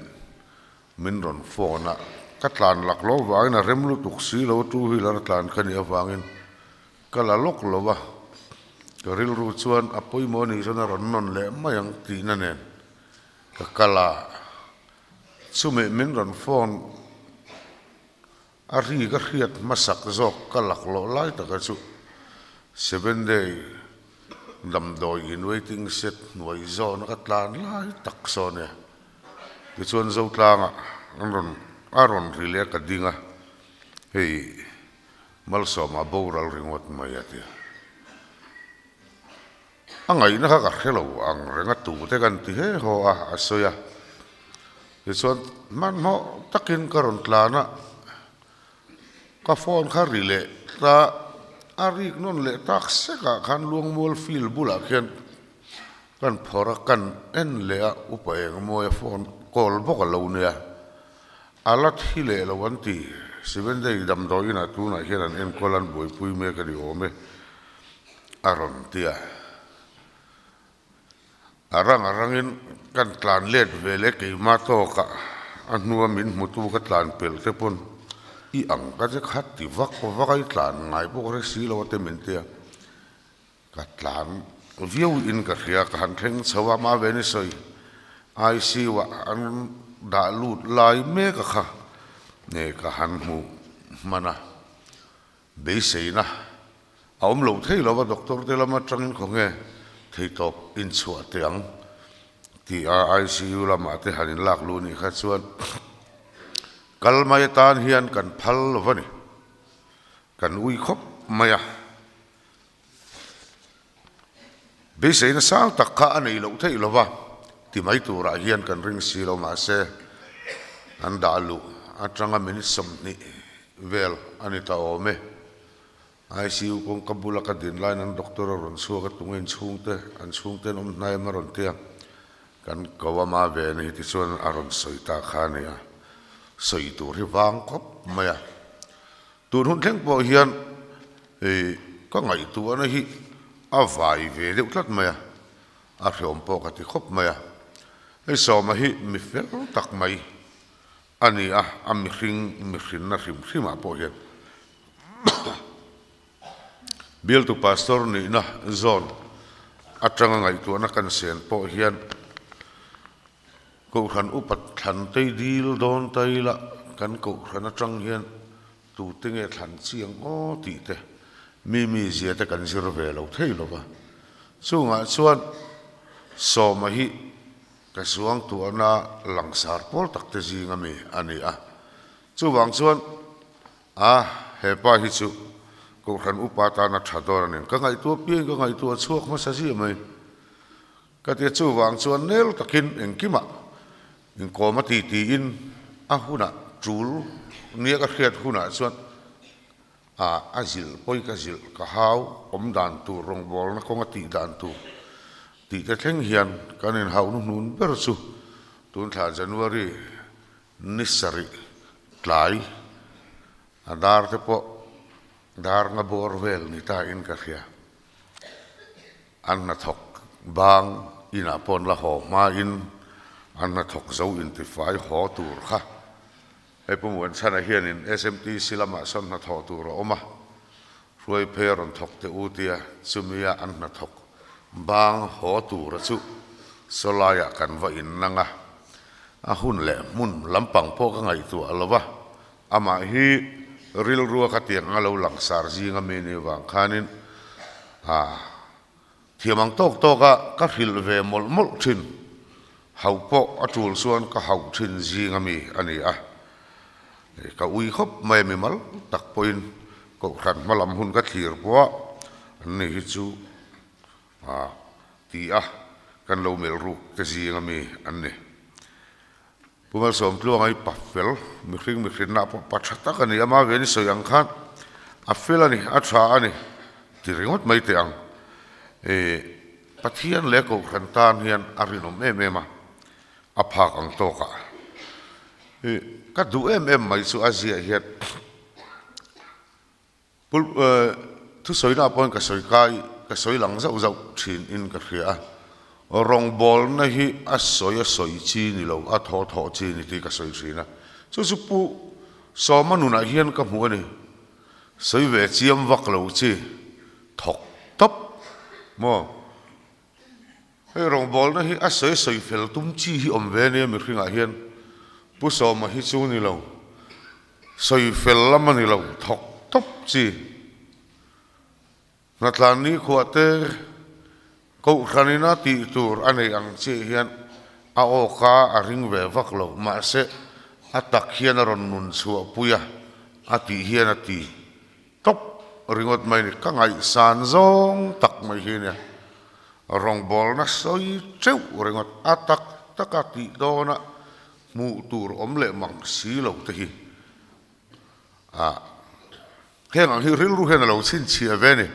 min rawn phone a, ka tlan lak lo vangin a rem lutuk si lo, two wheeler a tlan ka nih avangin ka la lawk lo a, ka rilru chuan a pawimawh anih chuan a rawn nawn leh mai ang tihna nen ka kal a, chumi min rawn phone a ri ka hriat hmasak zawk ka laklawh lai taka chu Seven Day damdawi in waiting shed hnuai zawna ka tlan lai tak saw nia. Tichuan Zotlanga an rawn a rawn ri leh a ka ding a, hei Malsawma boral ringawt mai a ti a. A ngaihna kha ka hre lo ang reng a tute kan ti he haw a, a sawi a. Tichuan hmanhmawh takin ka rawn tlan a, ka phone kha ri leh ta a rik nawn leh tak sek ah khan Luangmual field bulah khian kan phawrh a, kan en leh a, upa Engmawia phone call bawk a lo nia. A la thi leh lo an ti. Seven Day damdawi inah tunah hian an enkawl an buaipui mek a ni awm e. A rawn ti a. A rang a rangin kan tlan let ve leh keimah tawkah a hnua min hmutu ka tlan pelh te pawn i ang ka che khat ti vak vak a i tlan ngai bawk re si lo a te min ti a. Ka tlan viau in ka hria ka han thleng chho a mah ve ni sawi ICU ah an dah lut lai mek a kha nge ka han hmu hman a. Beiseina a awm lo thei lo va, doctor te lam atangin khawnge theitawp inchhuah teh ang tih a ICU lamah te han inlak luh nih kha chuan kal mai atan hian kan phal lo va ni, kan ui khawp mai a. Beiseina sang tak kha a nei loh theih lo va, ti mai turah hian kan ring si lo mahse an dah luh atanga minute 20 vel a ni ta awm e. ICU kawngka bula ka din laiin an doctor a rawn chhuak a, tunge in chhungte, an chhungte an awm hnai em a rawn ti a, kan ko a ma ve a ni tichuan a rawn sawi ta kha a ni a, sawi tur hi vang khawp mai a. Tun hun thleng pawh hian ka ngaihtuahna hi a vai ve deuh tlat mai a, a hreawm pawh ka ti khawp mai a. Hei Sawma hi mi fel tak mai a ni a, a mihring mihrinna hrim hrimah pawh hian bialtu pastor nihna zawn atanga ngaihtuahna kan sen pawh hian Kohhran upat thlan tei dil dawn ta ila kan kohhran atang hian tute nge thlan chiang aw tih te mi mi zia te kan zir ve lo thei lo va. Chungah chuan Sawma hi ka zuang tuahna langsar pawl tak te zing ami a ni a. Chuvang chuan a hepa hi chu kohhran upa tana tha dawn a ni. Ka ngaihtuah piang ka ngaihtuah chhuak hmasa zia mai. Ka ti a, chuvang chuan nel takin engkimah inkawm a ti tiin a hunah tul nia ka hriat hunah chuan a a zilh pawi ka zilh ka hau awm dan tur rawngbawlna kawng a tih dan tur tih te thleng hian kan inhauh hnuhnun ber chu tun thla January ni sarih tlai a dar te pawh dar nga bawr vel ni ta in ka hria. An hnathawk bang inah pawh an la haw hmain an hnathawk zo intifai haw tur kha. Hei Pu Muanchhana hianin SMTC lamah sawn hnathawh tur a awm a, hruai phei a rawn thawk teh u tia chumia an hnathawk bang haw tura chu sawlaiah kan va innang a, a hun leh hmun lampang pawh ka ngaihtuah lo va, amah hi rilrua ka tiang anga lo langsar zinga mi ni vang khanin a thiam ang tawk tawk a ka hrilh ve mawlh mawlh thin. Hauh pawh a tul chuan ka hauh thin zinga mi a ni a. Ka ui khawp mai a mimal tak pawhin Kohhran hma lam hun ka thlir pawh a an ni hi chu a ti a kan lo melh ruk te zinga mi an ni. Pu Malsawmtluanga hi pa fel, mihring mihrinna pawh pa tha tak a ni. Ama ve ni sawi ang khan a fel a ni, a tha a ni ti ringawt mai teh ang. Pathian leh Kohhran tan hian a rinawm em em a, a phak ang tawkah. I ka duh em em mai chu a ziah hian Pul thusawina pawhin ka sawi kai ka sawi lang zauh zauh thin in ka hria a, rawngbawlna hi a sawi a sawi chi ni lo, a thaw thawh chi ni tih ka sawi thin a, chu chu Pu Sawma nunah hian ka hmu a ni, sawi ve chiam vak lo chi thawk tawp maw? Hei rawngbawlna hi a sawi sawi fel tum chi hi awm ve ania mihringah hian Pu Sawma hi chu ni lo, sawi fel lam a ni lo, thawk tawp chi. Hnatlan nikhua te Kohhran ina tih tur a nei ang chiah hian a awka a ring ve vak lo, mahse a tak hian a rawn nun chhuah pui a, a tih hian a ti. Tawp ringawt mai ni, ka ngaihsan zawng tak mai hi nia. Rawngbawlna sawi teuh ringawt a tak taka tih dawna hmuh tur awm leh mang si lo te hi ah heng ang hi rilru hian a lo chhinchhiah ve ni.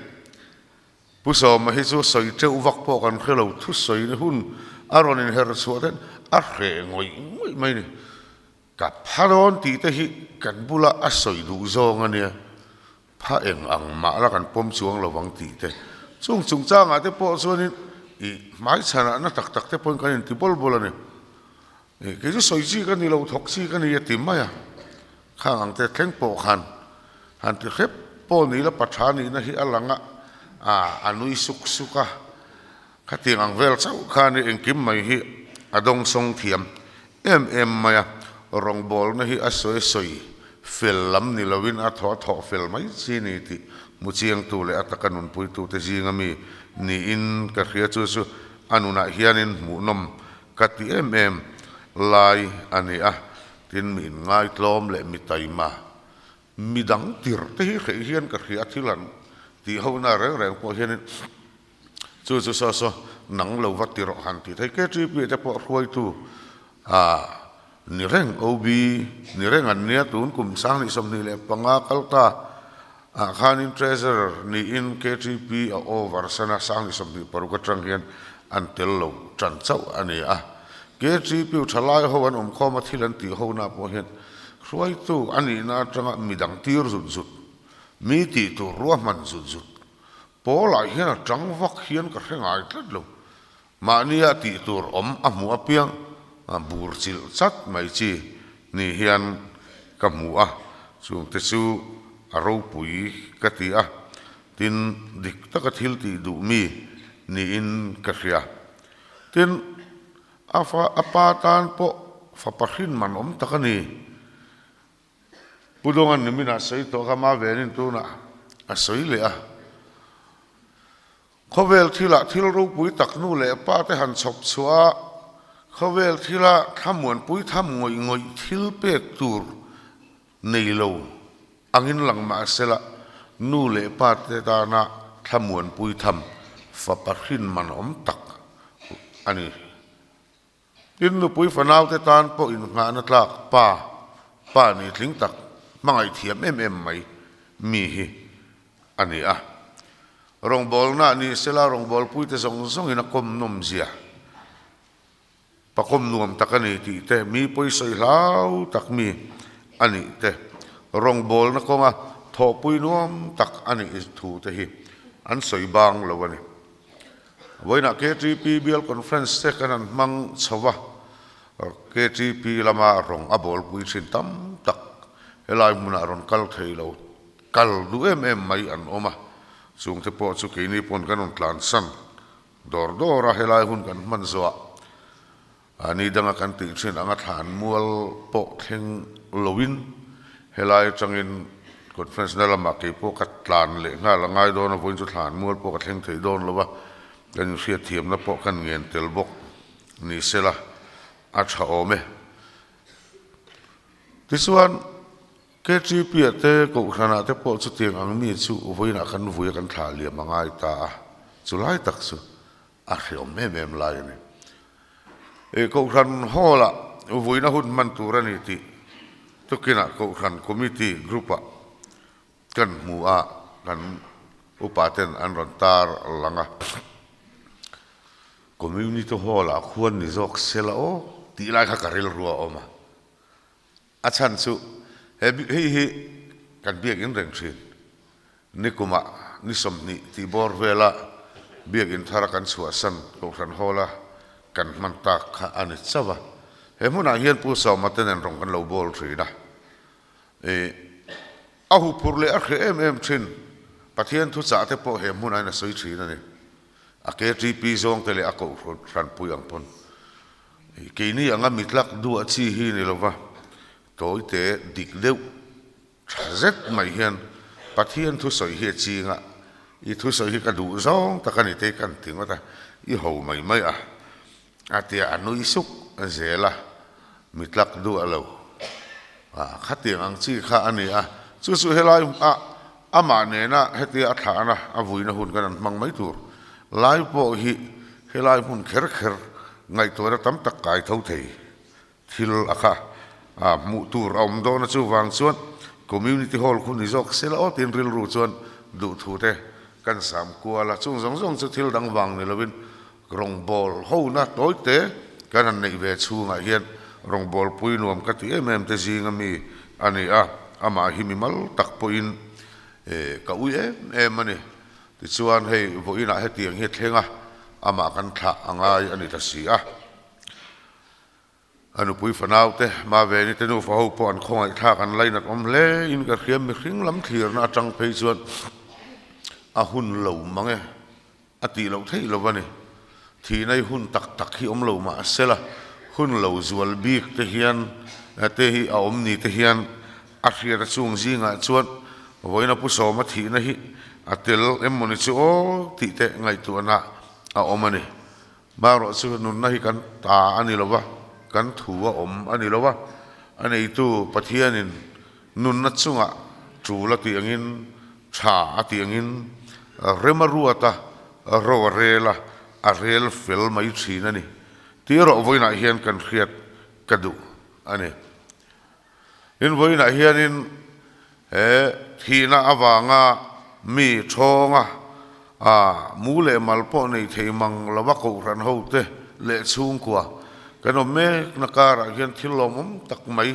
Pu Sawma hi chu sawi teuh vak pawh kan hre lo, thusawina hun a rawn inher chhuah ten a hreh ngawih ngawih mai ni. Ka pha dawn tih te hi kan bula a sawi duh zawng a nia, pha eng ang mah la kan pawm chuang lo vang tih te. Chung chungchangah te pawh chuanin ih hmaichhanah na tak tak te pawhin kan inti bawl bawl a ni. Ih kei chu sawi chi ka ni lo, thawk chi ka ni a ti mai a. Khang ang te thleng pawh khan han ti hrep pawh ni la patha nihna hi a lang a, a nui suk suk a. Khatiang ang vel chauh khan i engkim mai hi a dawngsawng thiam em em mai a, rawngbawlna hi a sawi sawi fel lam ni loin a thaw a thawh fel mai chi ni tih hmu chiangtu leh a taka nunpuitute zinga mi niin ka hria chu chu a nunah hianin hmuhnawm ka ti em em lai a ni a, tin mi inngaitlawm leh mi taima mi dang tir te hi hreh hian ka hria a thil han tih hona reng reng pawh hianin Chu chu saw saw nang lo va ti rawh han ti thei. KTP te pawh hruaitu ah ni reng OB ni reng an nia tun kum 2025 kal ta ah khanin Treasurer niin KTP a over sana 2026 atang hian an tel lo tan chauh a ni a. KTP thalai ho an awmkhawm a thil an tih ho na pawh hian hruaitu a nihna atanga midang tir zut zut mi tih tur ruahman zut zut Paul-ah hian a tang vak hian ka hre ngai tlat lo. Mahnia tih tur awm a hmuh apiang bur chilh chat mai chi ni hian ka hmu a, chungte chu a ropui ka ti a, tin dik taka thil tih duh mi niin ka hria. Tin, a fa a pa tan pawh fapa hrin man awm tak a ni. Pu Dawnga'n nimin a sawi tawh kha ma venin tunah a sawi leh a. Khawvel thilah thil ropui tak nu leh pa te han chhawp chhuah a, khawvel thila thlamuanpui tham ngawih ngawih thil pek tur nei lo angin lang mah sela nu leh pa te tana thlamuanpui tham fapa hrin man awm tak a ni. Tin, nupui fanaute tan pawh innghahna tlak pa, pa nih tling tak, hmangaih thiam em em mai mi hi a ni a. Rawngbawlna ni sela rawngbawlpuite zawng zawngin a kawm nawm zia, pa kawm nuam tak a ni tih te, mi pawisawi hlau tak mi a nih te, rawngbawlna kawnga thawhpui nuam tak a nih thu te hi an sawi bang lo a ni. Vawiinah KTP Bial Conference te kan han hmang chho va, KTP lama rawng a bawlpui thin tam tak helai hmunah rawn kal thei lo, kal duh em em mai an awm a, chungte pawh chu keini pawn kan rawn tlansan dawr dawr a, helai hun kan hman zawhah ni danga kan tih thin anga thlan mual pawh thleng loin helai atangin conference na lamah kei pawh ka tlan leh nghal a ngai dawn a, vawiin chu thlan mual pawh ka thleng thei dawn lo va, kan inhriatthiamna pawh kan ngen tel bawk ni sela a tha awm e. Tichuan KTP ah te Kohhranah te pawh chutiang ang mi chu vawiinah kan vui a kan thlah liam a ngai ta a, chulai tak chu a hreawm em em lai a ni. I Kohhran Hall-ah vuina hun hman tur a ni tih tukinah Kohhran Committee Group-ah kan hmu a, kan upa ten an rawn tar lang a. Community Hall ah khuan ni zawk sela aw tih lai kha ka rilru a awm a. A chhan chu he hei hi kan biakinn reng thin. Nikumah ni 20 tih bawr vela biakinn thara kan chhuahsan Kohhran Hall-a kan hman tak kha a ni chauh a. He hmunah hian Pu Sawma te nen rawn kan lo bawl thin a. Ih, a huphurh leh a hreh em em thin. Pathian thuchah te pawh he hmunah hian a sawi thin a ni. A KTP zawng te leh a Kohhran hranpui ang pawn. Keini anga mitlak duah chi hi ni lova, tawite dik deuh tha zet mai hian Pathian thusawi hi a ching a, i thusawi hi ka duh zawng tak a ni te kan ti ngawt a, i ho mai mai a, a tia a nui suk zel a, mitlak duah lo a, khatiang ang chi kha a ni a, chu chu helai a amah nena hetia a thlahna a vuina hun kan an hmang mai tur lai pawh hi helai hmun kher kher ngaihtuahna tam tak kai tho thei thil a kha a hmuh tur a awm dawn a chuvang chuan community hall khu ni zawk sela aw tiin rilru chuan duhthu te kan sam kual a, chung zawng zawng chu thil dang vang ni lovin Rawngbawl hona tawite kan han neih ve chhungah hian rawngbawl pui nuam ka ti em em te zinga mi a ni a, amah hi mimal tak pawhin ka ui em em a ni. Tichuan hei vawiinah hetiang hi a thleng a, amah kan thlah a ngai a ni ta si a. A nupui fanaute, Maveni te nufa ho pawh an khawngaihthlak an lainat awm hle in ka hria, mihring lam thlirna atang phei chuan a hun lo mang e, a tih loh theih lo a ni. Thihna hi hun tak tak hi awm lo mah sela, hun lo zual bik te hian te hi a awm ni te hian a hriat a chung zingah chuan vawiina Pu Sawma thihna hi a tel em mawni chu aw tih te ngaihtuahna a awm a ni. Marawh chu nunna hi kan ta a ni lo va, kan thu a awm a ni lo va, a neitu Pathianin nunna chungah tul a tih angin, tha a tih angin, rem a ruat a, ro a rel a, a rel fel mai thin a ni. Tih erawh vawiinah hian kan hriat ka duh a ni. Tin, vawiinah hianin he thihna avanga mi thawnga mu leh mal pawh nei thei mang lova kohhran hote leh chhungkua kan awm mekna karah hian thil lawmawm tak mai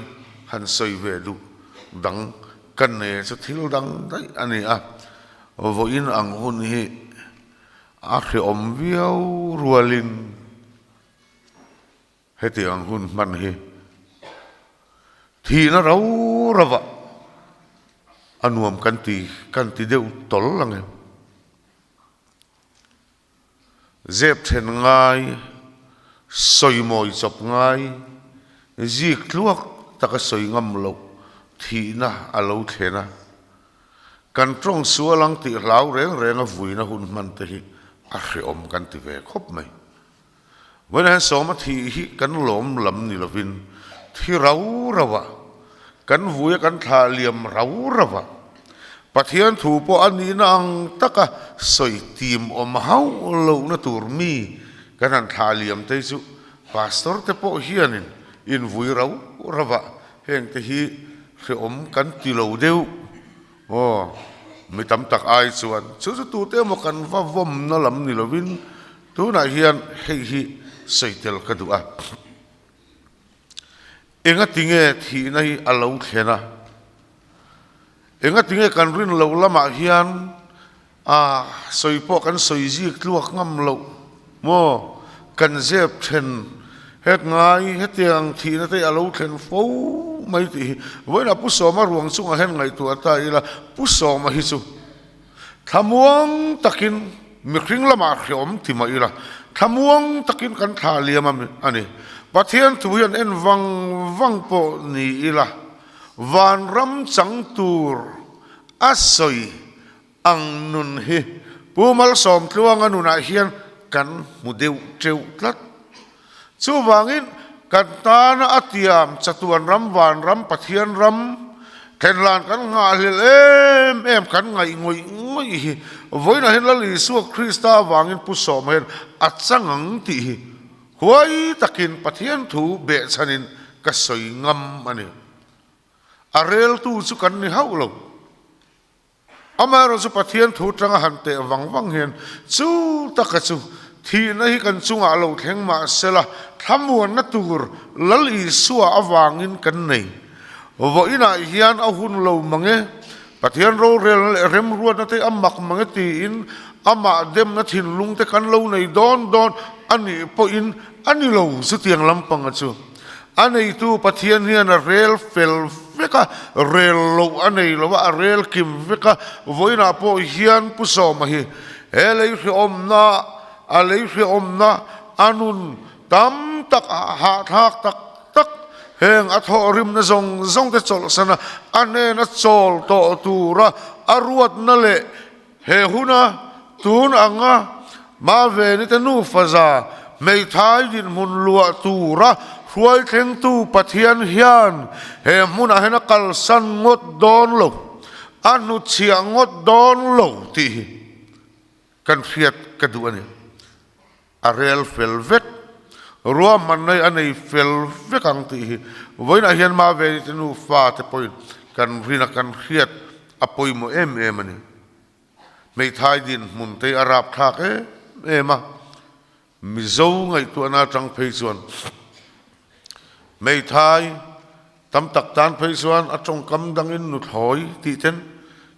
han sawi ve duh dang ka ne chu thil dang daih a ni a. Vawiin ang hun hi a hrehawm viau rualin Hetiang hun hman hi thihna rau ravah a nuam kan ti kan ti deuh tawl ang em? Zep then ngai, sawi mawi chawp ngai, zik tluak taka sawi ngam loh thihna a lo thlen a, kan tawng sual ang tih hlau reng renga vuina hun hman te hi a hrehawm kan ti ve khawp mai. Vawiin hian sawma thih hi kan lawm lam ni lovin thi rau rau a, kan vui a kan thlah liam rau rau a, Pathian thu pawh a nihna ang taka sawi tim awm hauh lohna tur mi kan han thlah liam te chu Pastor te pawh hianin invui rau rau a, heng te hi hrehawm kan ti lo deuh aw, mi tam tak ai chuan chu chu tute emaw kan va vawmna lam ni lovin Tunah hian hei hi sawi tel ka duh a, engatinge thihna hi a lo thlen a, engatinge kan rin loh lamah hian a sawi pawh kan sawi zik tluak ngam loh maw, kan zep then het ngai hetiang thihna te hi a lo thlen fo mai tih hi vawiinah Pu Sawma ruang chungah hian ngaihtuah ta ila, Pu Sawma hi chu Thlamuang takin mihring lamah hreawm ti mah ila, thlamuang takin kan thla liam a ni. Pathian thu hian en vang vang pawh ni ila, vanram chang tur a sawi ang nun hi Pu Malsawmtluanga nunah hian kan hmu deuh teuh tlat. Chuvangin, kan tana a tiam chatuan ram, vanram, Pathian ram, thlenlan kan nghahhlelh em em, kan ngaih ngawih ngawih hi vawiinah hian Lal Isua Krista avangin Pu Sawma hian a chang ang tih hi huai takin Pathian thu behchhanin ka sawi ngam a ni. A reltu chu kan ni hauh lo. Amaherawhchu Pathian thu tanga han teh vang vang hian chu taka chu Thihna hi kan chungah lo thleng mah sela, thlamuanna tur Lal Isua avangin kan nei. Vawiinah hian a hun lo mang e, Pathian rorelna leh remruatna te a mak mang e tiin amah demna thinlung te kan lo nei dawn dawn a nih pawhin a ni lo chutiang lampanga chu. A neitu Pathian hian a rel fel vek a, rel loh a nei lo a, a rel kim vek a. Vawiinah pawh hian Pu Sawma hi he lei hrehawmna, a lei hrehawmna a nun tam tak hahthlak tak tak heng a thawhrimna zawng zawng te chawlhsan a, a hnena chawl tawh tura a ruatna leh He huna tun anga Maveni te nufa za hmeithai dinhmun luah tura hruai thlengtu Pathian hian he hmunah hian a kalsan ngawt dawn lo, a hnutchhiah ngawt dawn lo tih hi kan hriat ka duh a ni. A rel fel vek, ruahmanna hi a nei fel vek ang tih hi vawiinah hian Maveni te nufa te pawhin kan rin a, kan hriat a pawimawh em em a ni. Hmeithai dinhmun te hi a rapthlak em em a, Mizo ngaihtuahna atang phei chuan hmeithai tam tak tan phei chuan a tawngkam dangin nuthlawi tih ten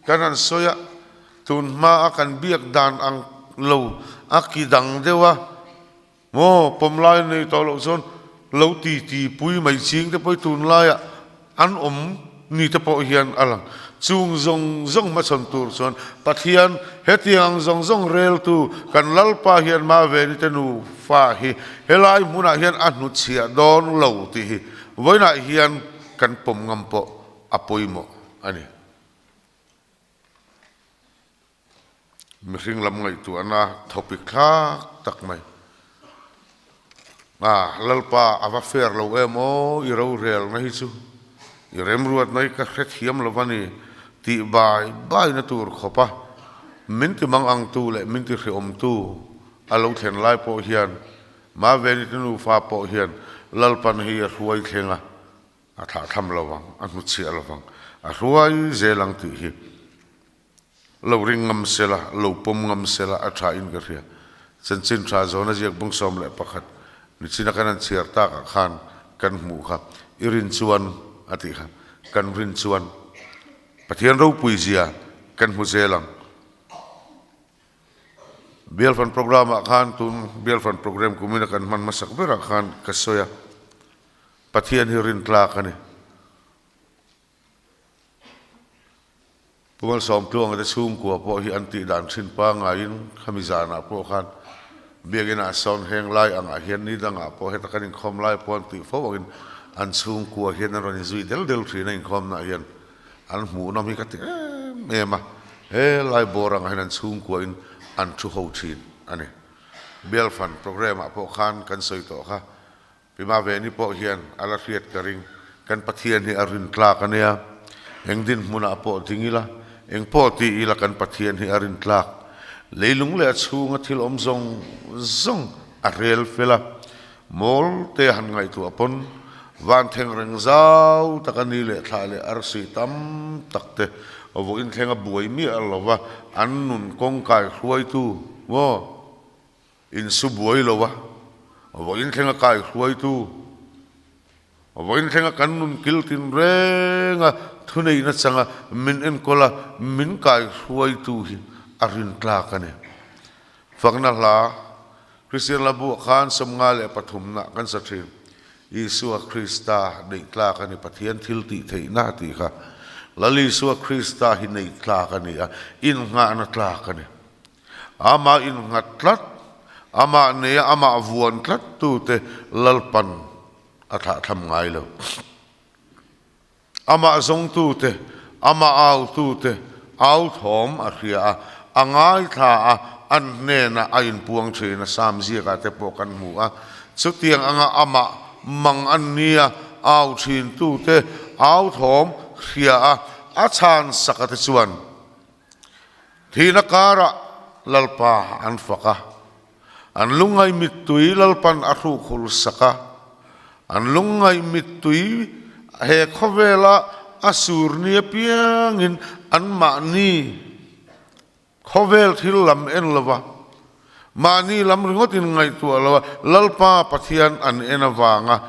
kan han sawi a, tun hmaa kan biak dan ang lo a ki dang deuh a, Maw, pawm lai nei tawh loh chuan lo ti ti pui mai ching te pawh hi tunlaiah an awm ni te pawh hian a lang. Chung zawng zawng hmachhawn tur chuan Pathian hetiang ang zawng zawng reltu kan Lalpa hian Maveni te nufa hi helai hmunah hian a hnutchhiah dawn lo tih hi vawiinah hian kan pawm ngam pawh a pawimawh a ni. Mihring lam ngaihtuahna thawpik thlak tak mai. A, Lalpa a va fair lo em aw, i rorelna hi chu i remruatna hi ka hrethiam lo va ni tih bai baina tur khawp a, min ti mang ang tu leh min ti hreawm tu a lo thlen lai pawh hian Maveni te nufa pawh hian Lalpan hi a hruai thleng a, a thlahthlam lo vang, a hnutchhiah lo vang, a hruai zel ang tih hi. Lo ring ngam sela, lo pawm ngam sela a tha in ka hria. Chanchin tha zawn a ziak bung 11 nichina kan han chhiar tak ah khan kan hmuh kha i rin chuan a tih kha kan rin chuan Pathian ropui zia kan hmu zel ang. Bialfan program ah khan tun Bialfan program kumina kan hman hmasak berah khan ka sawi a, Pathian hi rin tlak a ni. Pu Malsawmtluanga te chhungkua pawh hi an tih dan thin pangaiin khami zanah pawh khan biakinn ah sawn heng lai angah hian ni dangah pawh heta kan inkhawm lai pawh an tih fo angin an chhungkua hian an rawn inzui del del thin a inkhawmna ah hian an hmuhnawm hi ka ti em em a, he lai bawr angah hian an chhungkua in an thu ho thin a ni. Bialfan programme ah pawh khan kan sawi tawh kha. Pima Veni pawh hian a la hriat ka ring, kan Pathian hi a rin tlak a nia, eng dinhmunah pawh ding ila, eng pawh ti ila kan Pathian hi a rin tlak. Leilung leh a chhunga thil awm zawng zawng a rel fel a, mawl te han ngaihtuah pawn van thleng reng zau tak a ni leh thla leh arsi tam tak te vawiin thleng a buai miah lova an nun kawngkai hruaitu maw? Insu buai lo a, vawiin thlenga kai hruaitu, vawiin thlenga kan nun kil tin reng a, thuneihna changa min enkawl a, min kai hruaitu hi a rintlak a ni. Fakna hla, Kristian hla buah khan 53 na kan sa thin. Isua Krista neih tlak a ni, Pathian thil tih theihna a tih kha. Lal Isua Krista hi neih tlak a ni a, innghahna tlak a ni. Amah innghat tlat, amah neia amah vuan tlat tute Lalpan a thlahthlam ngai lo. Amah zawngtute, amah autute au thawm a hria a, a ngaithla a, an hnenah a inpuang thin a, Sam ziakah te pawh kan hmu a. Chutiang anga amah mang an nia au thintute au thawm hria a, a chhan saka te chuan, Thihna karah Lalpa an fak a, an lungngaih mittui Lalpan a hrukhul sak a, an lungngaih mittui he khawvela a sur ni apiangin anmahni khawvel thil lam en lova. Mahni lam ringawt in ngaihtuah lo a, Lalpa Pathian an en avanga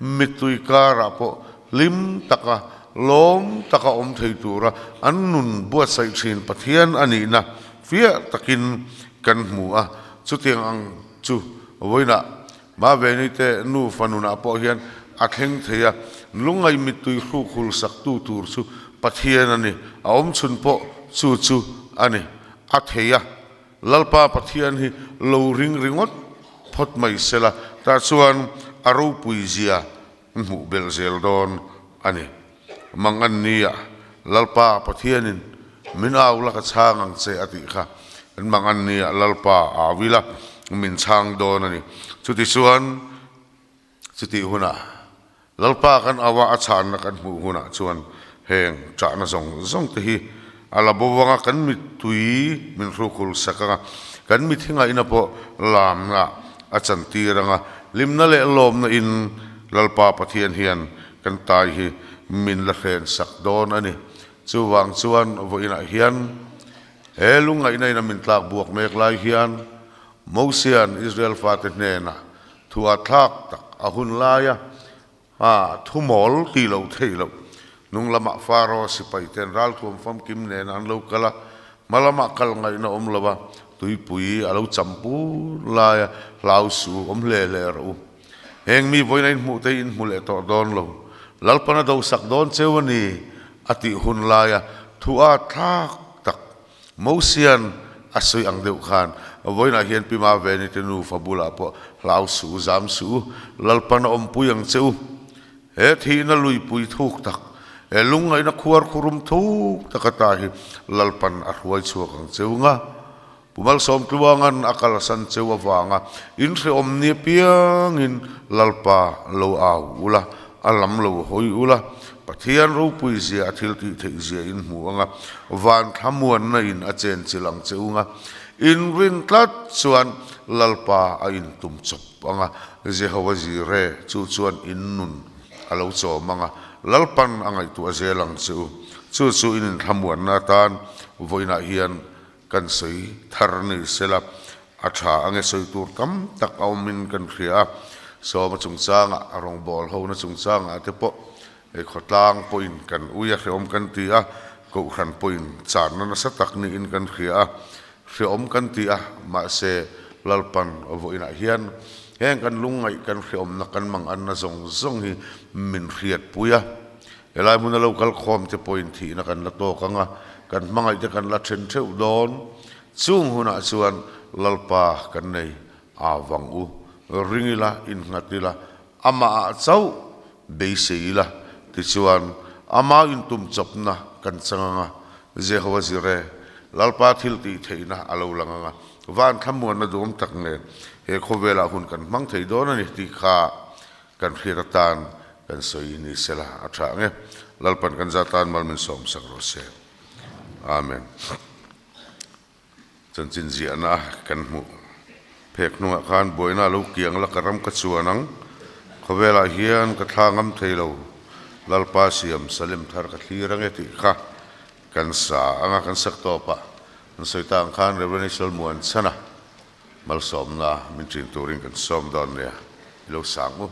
mittui karah pawh hlim taka, lawm taka awm thei tura an nun buatsaih thin Pathian a nihna fiah takin kan hmu a. Chutiang ang chu vawiinah Maveni te nufa nunah pawh hian a thleng thei a, lungngaih mittui hruk hul saktu tur chu Pathian a ni, a awm chhun pawh chu chu a ni, a thei a. Lalpa Pathian hi lo ring ringawt phawt mai sela, tah chuan a ropui zia hmuh belh zel dawn a ni. Mangan nia Lalpa Pathianin min au la ka chhang ang che a tih kha kan mangan nia Lalpa au ila min chhang dawn a ni. Chutichuan chutih hunah Lalpa kan au a, a chhanna kan hmuh hunah chuan heng ṭahna zawng zawng te hi a la bo vanga kan mittui min hrukhul sak anga kan mithi ngaihna pawh lamna a chantir anga hlimna leh lawmna in Lalpa Pathian hian kan tai hi min la hren sak dawn a ni. Chuvang chuan vawiinah hian he lungngaihna in a min tlak buak mek lai hian Mosia'n Israel fate hnenah thu a thlak tak a hun laia a thu mawl tih loh theih loh. Hnung lamah Faro sipai ten ralthuam famkim nen an lo kal a, hma lamah kal ngaihna awm lo a, tuipui a lo cham pur laia hlau su awm hle hle rawh u. Heng mi vawiin a inhmuh te hi inhmu leh tawh dawn lo. Lalpan a dosak dawn cheu a ni a tih hun laia thu a thlak tak Mosian a sawi ang deuh khan vawiinah hian Pi Maveni te nufa bulah pawh hlau suh u, zam suh u, Lalpan a awmpui ang che u. He thihna luipui thuk tak, he lungngaihna khuar khurum thuk tak ata hi Lalpan a hruai chhuak ang che u nga. Pu Malsawmtluanga'n a kalsan cheu avanga inhrehawm ni apiangin Lalpa lo au ula, a lam lo hawi ula, Pathian ropui zia a thil tih theih zia in hmu anga, van thlamuanna in a chen chilh ang che unga, in rin tlat chuan Lalpa a in tum chawp anga, Jehova Jireh chu chuan in nun a lo chawm anga, Lalpan a ngaihtuah zel ang che u. Chu chu in inthlamuanna atan vawiinah hian kan sawi thar ni sela, a tha ange sawi tur tam tak a awmin kan hria a, sawma chungchangah a rawngbâwl hona chungchangah te pawh hei khawtlang pawhin kan ui a hrehawm kan ti a, kohhran pawhin channa nasa tak niin kan hria a, hrehawm kan ti a, mahse Lalpan vawiinah hian heng kan lungngaih kan hrehawmna kan manganna zawng zawng hi min hriatpui a. Helai hmuna lo kal khawm te pawhin thihna kan la tawk ang a, kan hmangaih te kan la then theuh dawn. Chung hunah chuan Lalpa kan nei a vang u, ring ila, innghat ila, amah ah chauh beisei ila, tichuan amah intum chawpna kan chang ang a, Jehova Jireh, Lalpa thil tih theihna a lo lang ang a, van thlamuanna duhawm tak nen he khawvelah hun kan hmang thei dawn a ni tih kha Kan hriat atan kan sawi ni sela a tha ang e. Lalpan kan za tan mal min sawm sak rawh se. Amen. Chanchin ziahna kan hmuh phek hnungah khan buaina a lo kiang la ka ram ka chuan ang. Khawvelah hian ka thla ngam thei lo. Lalpa siam Salem thar ka thlir ang e tih kha kan sa anga kan sak tawpah an sawi ta ang khan Rev. Israel Muanchhana Malsawmna min ṭin turin kan sawm dawn nia, i lo sang u.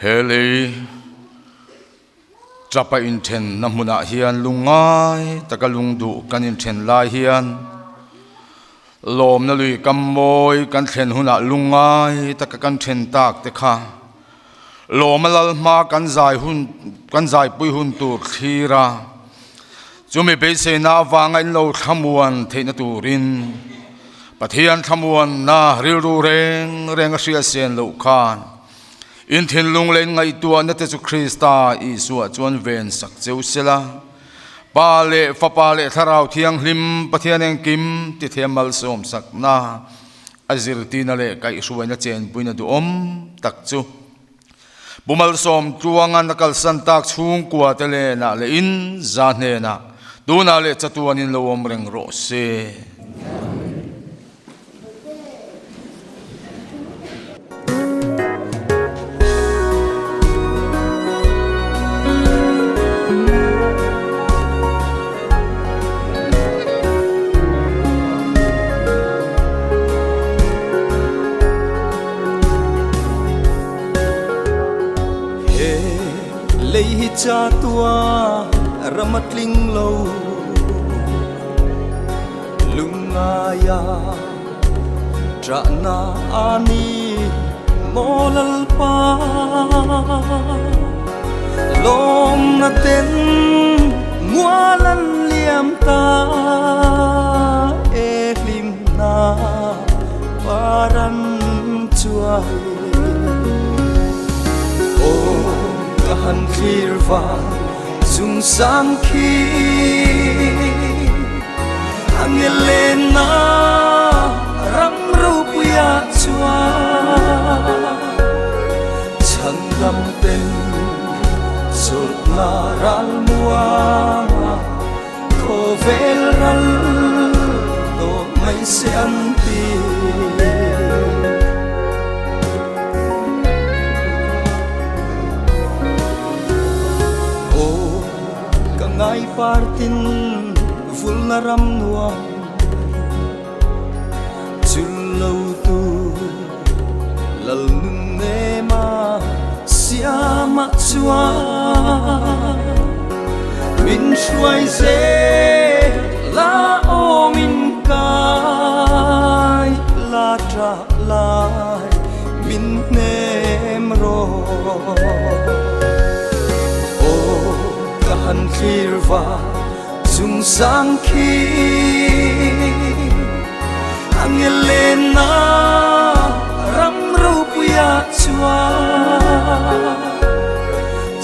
He lei Tapa inthen na hmunah hian lungngai taka lungduh kan inthen lai hian lawmna lui kam mawi kan thlen hunah lungngai taka kan then tak te kha lawma lal hma kan zai hun kan zaipui hun tur thlir a, chumi beiseina avanga in lo thlamuan theihna turin Pathian thlamuanna rilru reng reng a hriat sen loh khan In thinlung leh in ngaihtuahna te chu Krista Isua chuan ven sak cheu sela, Pa leh Fapa leh Thlarau Thianghlim Pathian engkim ti thiam malsawm sakna a zirtirna leh kaihhruaina chenpuina duhawm tak chu Pu Malsawm Tluanga'n a kalsan tak chhungkua te lenah leh in za hnenah tunah leh chatuanin lo awm reng rawh se. He lei hi chatua ram a tling lo. Lungngaia ṭahna a ni maw Lalpa? Lawmna ten mual an liam ta e hlimna par an chuai. Aw ka han thlir vang Chung sang khi Angelena ram ropuia chuan Chhandam ten chawlhna ral muanga Khawvel ral tawh mai se an ti. Aw ka ngai partin vulna ram nuam chul lo tu lal nun nema siama chuan min hruai zel la aw min kai la tah lai min hnem rawh. Aw ka han thlir va chung sang khi Angelena ram ropuia chuan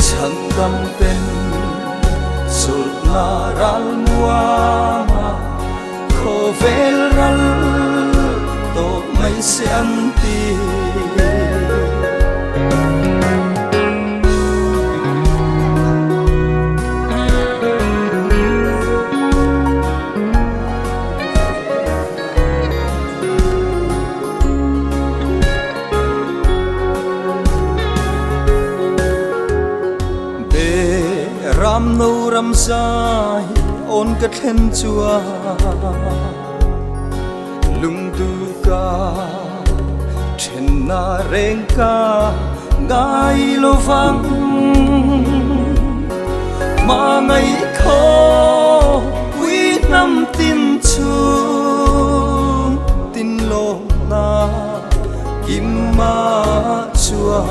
chhandam ten chawlhna ral muanga Khawvel ral tawh mai se an ti. Be ram no ram zai awn ka thlen chuan lungdu ka thenna reng ka ngai lo vang ma ngai khaw pui hnam tin chung tin lawm na kim ma chuan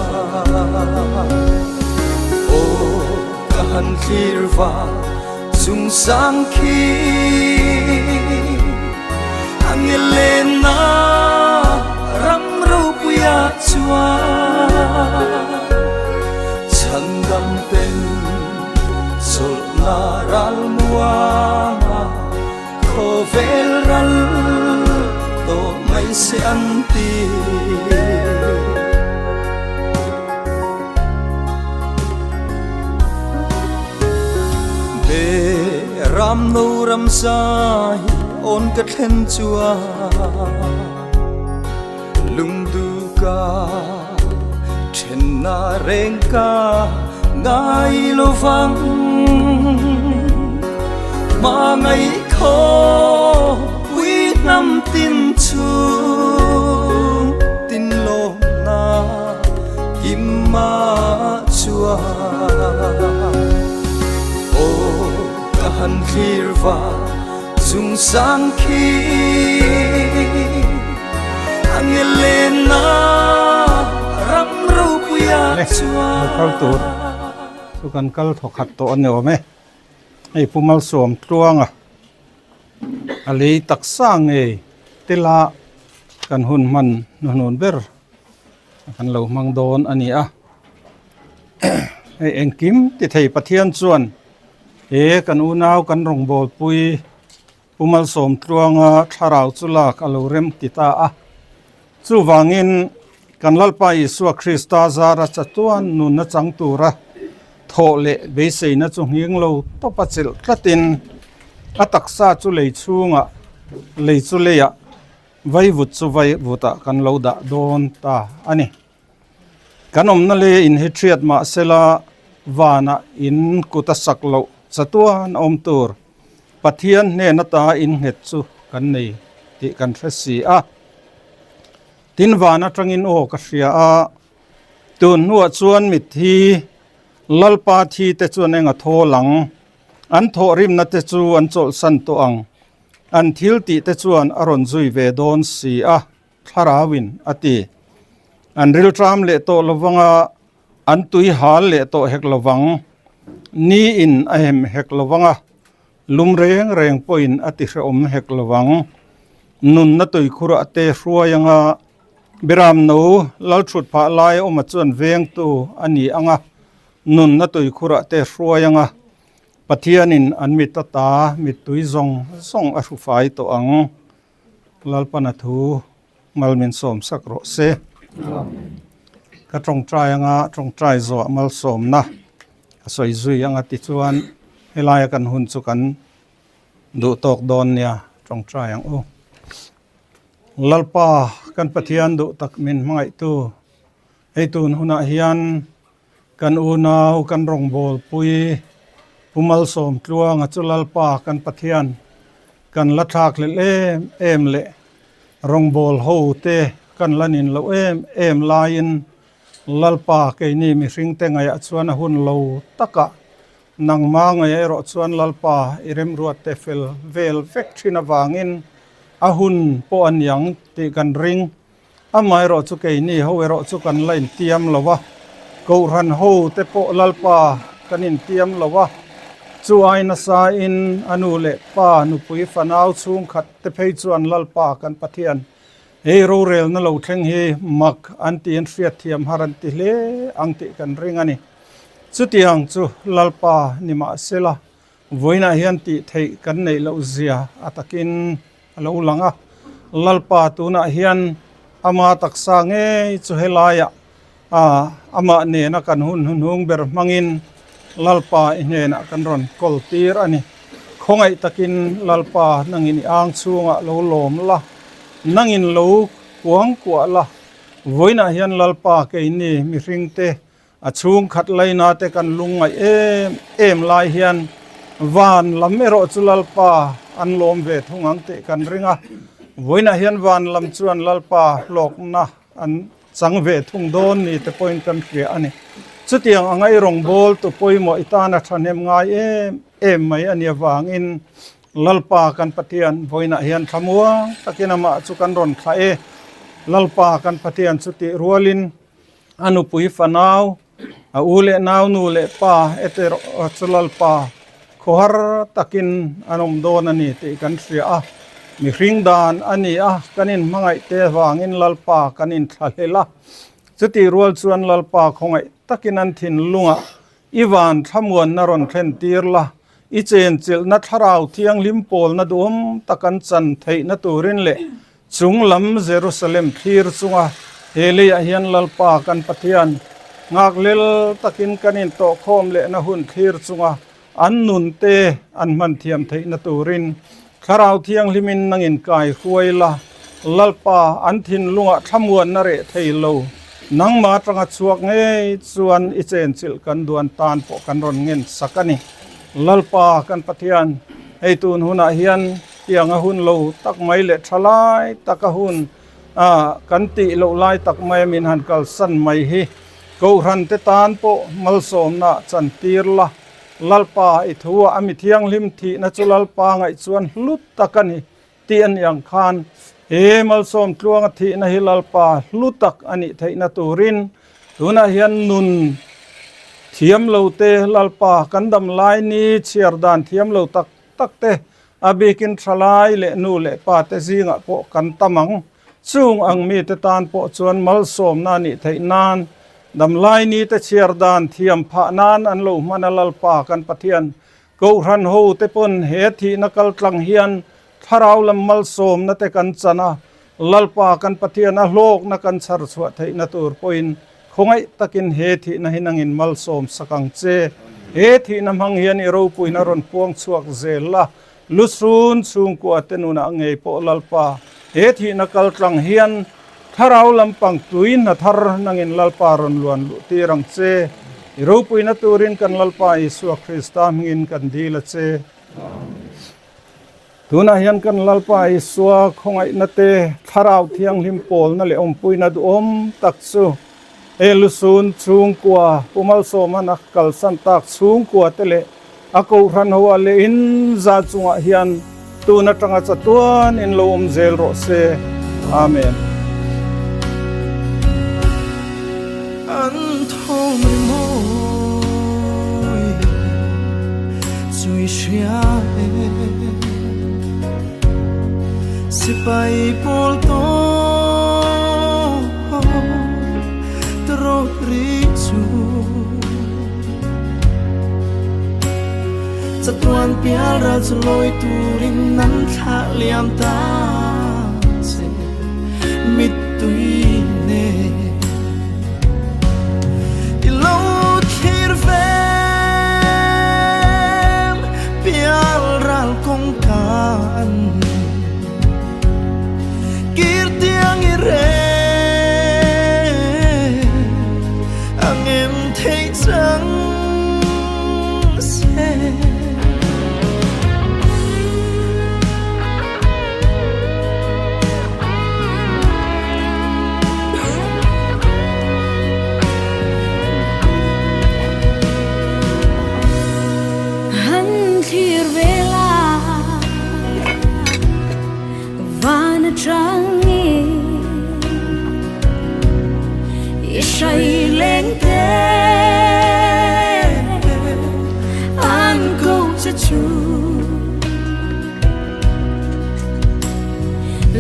aw ka han thlir va Chung sang khi Angelena ram ropuia chuan Chhandam ten chawlhna ral muanga Khawvel ral tawh mai se an ti. Be ram no ram zai awn ka thlen chuan lungdu ka thenna reng ka ngai lo vang ma ngai khaw pui hnam tin chung tin lawm na Kim ma chuan. thlir va chung sang khi Angel lenna ram ropuia chuan. Kal tur chu kan kal thawkhat tawh a ni awm e. Hei Pu Malsawm Tluanga a lei taksa ngei tela kan hun hman hnuhnun ber kan lo hmang dawn a ni a. Hei engkim ti thei Pathian chuan he kan unau kan rawngbawlpui Pu Malsawm Tluanga thlarau chu lak a lo rem ti ta a. Chuvangin kan Lalpa Isua Krista zara chatuan nunna chang tura thawh leh beiseina chu nghing lo tawp a chelh tlatin a taksa chu lei chhungah lei chu leiah vaivut chu vaivutah kan lo dah dawn ta a ni. Kan awmna lei a inhethriat mahsela vanah in kut a sak loh chatuan a awm tur. Pathian hnen ata innghet chu kan nei tih kan hre si a. Tin van atangin aw ka hria a, tun hnuah chuan mitthi Lalpa thi te chuan eng a thawl ang, an thawhrimna te chu an chawlhsan tawh ang, an thil tih te chuan a rawn zui ve dawn si a, Thlarauin a ti. An rilṭam leh tawh lovanga An tui hal leh tawh hek lovang, ni in a hem hek lovang a, lum reng reng pawhin a ti hrehawm hek lovang. Nunna tuikhurah te hruai anga Biram no Lalthut phah lai awma chuan vengtu a ni ang a, nunna tuikhurah te hruai anga Pathianin an mit ata mittui zawng zawng a hrufai tawh ang. Lalpana thu Malmin sawm sak rawh se. Ka tawngtai anga tawngtai zawh malsawmna ka sawi zui anga tichuan helaia kan hun chu kan duh tawk dawn nia tawngtai ang u. Lalpa kan Pathian duh tak min hmangaihtu hei tun hunah hian kan unau kan rawngbawlpui Pu Malsawm Tluanga chu Lalpa kan Pathian kan la thlak hlelh em em leh rawngbâwl ho te kan la nin loh em em laiin Lalpa keini mihringte ngaihah chuan a hun lo takah nangma ngaih erawh chuan Lalpa i remruatte fel vel vek thin avangin a hun pawh a niang tih kan ring. Amaherawh chu keini ho erawh chu kan la intiam lo a, Kohhran ho te pawh Lalpa kan intiam lo a, chu ai nasa in a nu leh pa, nupui fanau chhungkhat te phei chuan Lalpa kan Pathian hei rorelna lo thleng hi mak an tiin hriatthiam har an ti hle ang tih kan ring a ni. Chutiang chu Lalpa ni mahsela Vawiinah hian tih theih kan neih loh zia a takin a lo lang a, Lalpa tunah hian ama taksa ngei chu helaiah amah nena kan hun hnuhnung ber hmangin Lalpa i hnenah kan rawn kawl tir a ni. Khawngaih takin Lalpa nangin i ang chhungah lo lawm la, nangin lo kuangkuah la, vawiinah hian Lalpa keini mihringte A chhungkhat laina te kan lungngaih em em lai hian van lam erawh chu Lalpa an lawm ve thung ang tih kan ring a. Vawiinah hian van lam chuan Lalpa hlawkna an chang ve thung dawn ni te pawhin kan hria a ni. Chutiang anga i rawngbâwl tu pawimawh i tana thahnem ngai em em mai a nih avangin Lalpa kan Pathian vawiinah hian thlamuang takin amah chu kan rawn thlah e. Lalpa kan Pathian chu tih rualin A nupui fanau, a u leh nau nu leh pa eterawh chu Lalpa khawhar takin an awm dawn a ni tih kan hria a. Mihring dan a ni a, kan inhmangaih te vangin Lalpa kan inthlahlel a. Chutih rual chuan Lalpa khawngaih takin an thinlungah i van thlamuanna rawn thlen tir la, i chenchilhna thlarau thianghlim pawlna duhawm tak an chan theihna turin leh Chung lam Jerusalem thlir chunga he leiah hian Lalpa kan Pathian nghakhlel takin kan intawhkhawm lehna hun thlir chunga an nunte an hman thiam theihna turin Thlarau Thianghlimin nangin kai hruai la, Lalpa an thinlungah thlamuanna reh thei lo, nangmah atanga chhuak ngei chuan i chenchilh kan duan tan pawh kan rawn ngen sak a ni. Lalpa kan Pathian, hei tun hunah hian Tiang a hun lo tak mai leh tha lai tak a hun a kan tih loh lai tak mai a min han kalsan mai hi Kohhran te tan pawh malsawmna chan tir la. Lalpa i thu a, a mi thianghlim thihna chu Lalpa ngaih chuan hlu tak a ni tih a ni ang khan he malsawm tluanga thihna hi Lalpa hlu tak a nih theihna turin tunah hian nun thiam lo te Lalpa kan dam lai ni chhiar dan thiam lo tak tak te a bikin thalai leh nu leh pa te zingah pawh kan tam ang. Chung ang mite tan pawh chuan malsawmna a nih theih nan damlai nite chhiar dan thiam phah nan an lo hman a Lalpa kan Pathian Kohhran ho te pawn he thihna kal tlang hian thlarau lam malsawmna te kan chan a, Lalpa kan Pathian a hlawkna kan chhar chhuah theihna tur pawhin khawngaih takin he thihna hi nangin malsawm sak ang che. He thihna hmang hian i ropuina rawn puang chhuak zel la, Lusun chhungkua te nunah ngei pawh Lalpa he thihna kal tlang hian thlarau lampang tui hna thar nangin Lalpa rawn luan luh tir ang che. I ropuina turin kan Lalpa Isua Krista hmingin kan dil a che. Tunah hian kan Lalpa Isua khawngaihna te, Thlarau Thianghlim pawlna leh awmpuina duhawm tak chu he lusun chhungkua Pu Malsawma'n a kalsan tak chhungkua te leh a kohhran ho ah leh in za chungah hian tun atanga chatuan in lo awm zel rawh se. Amen. An thawm ri mawi chu i hria e Sipai pawl tawh trawt ri chu Chatuan pial ral chu lawi turin an thlah liam ta che mittui nen I lo thlir vem pial ral kawngka an kir tiang i reng ang em thei chang se. Han thlir vela Van atangin i hrai leng te an ko che chu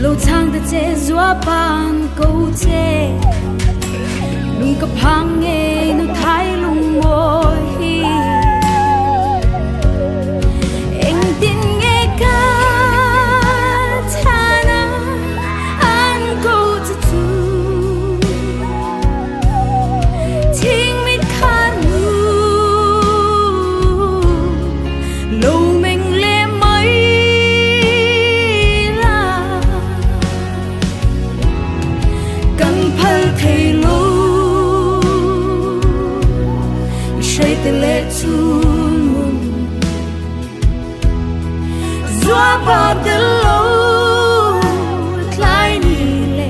Lo chang ta che zua pan ko che lung ka phang nge nu thai lung mawi hi Engtin nge ka chhana an ko che chu Thing mit khan nu lo meng le mai la Kan phal thei lo i hrei te le chun mun Zua pa tel lo tlai ni le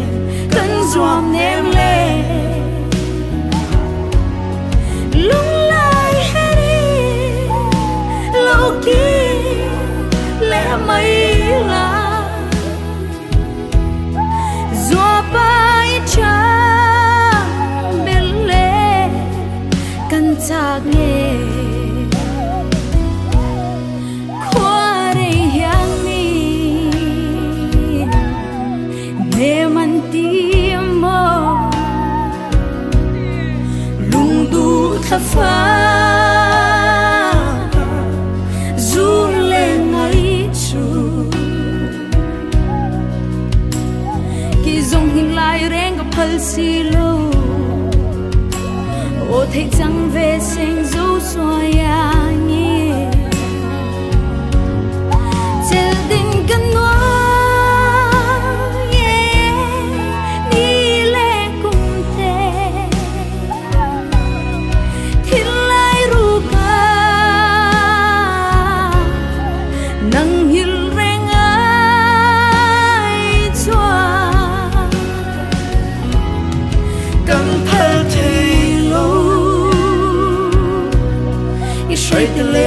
kan zuam nem le Lunglai heri lo ki le mai la Zua pa i chang bel le kan chak nge Khua rei hiang mi nem an ti maw Lungduh thlafa zu le ngai chu Ki zong hin lai reng ka phal si lo Ô thei chang ve seng zo xoa nge Chel din kan nuam ni le kum te Thil lai ru ka nang hil reng ai chuan Kan phal thei lo i hruai te le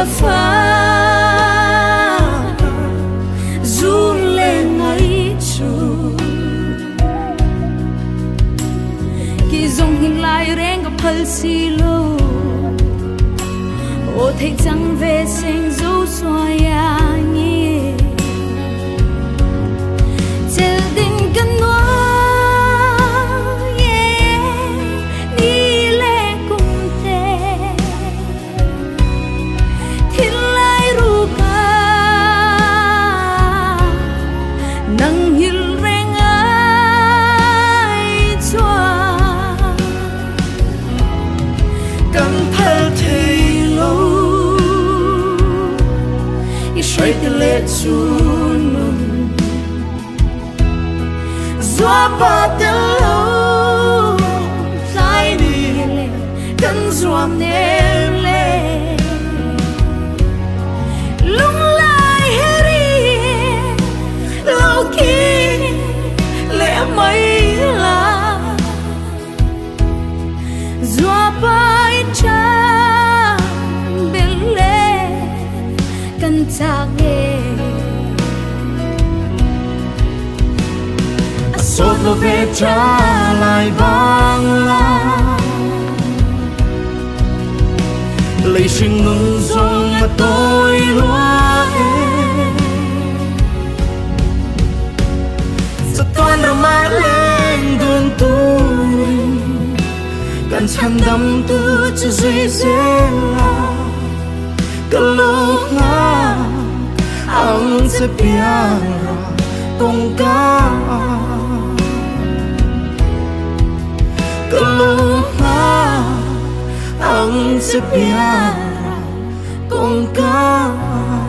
thlafa Zun le ngai chu Ki zong hin lai reng ka phal si lo O thei chang ve seng zo xoa nge Chel din kan nuam Ni le kum te Thin lai ru ka Nang hil reng ai chuan Kan phal thei lo I hrai te le chun nun Zua pa te lo Lai ni le kan zuam nem le Lung lai heri Lo ki le mai la Zua pa i cha bele kan chak e Sot lo ve cha lai bang la Lấy sinh nun zong mà tôi lúa Sa tuan ra lên đường turin Kan chan dam tu chu duy la Ka lo nga ang se piara tong ka Ka lo nga ang se piara kong ka.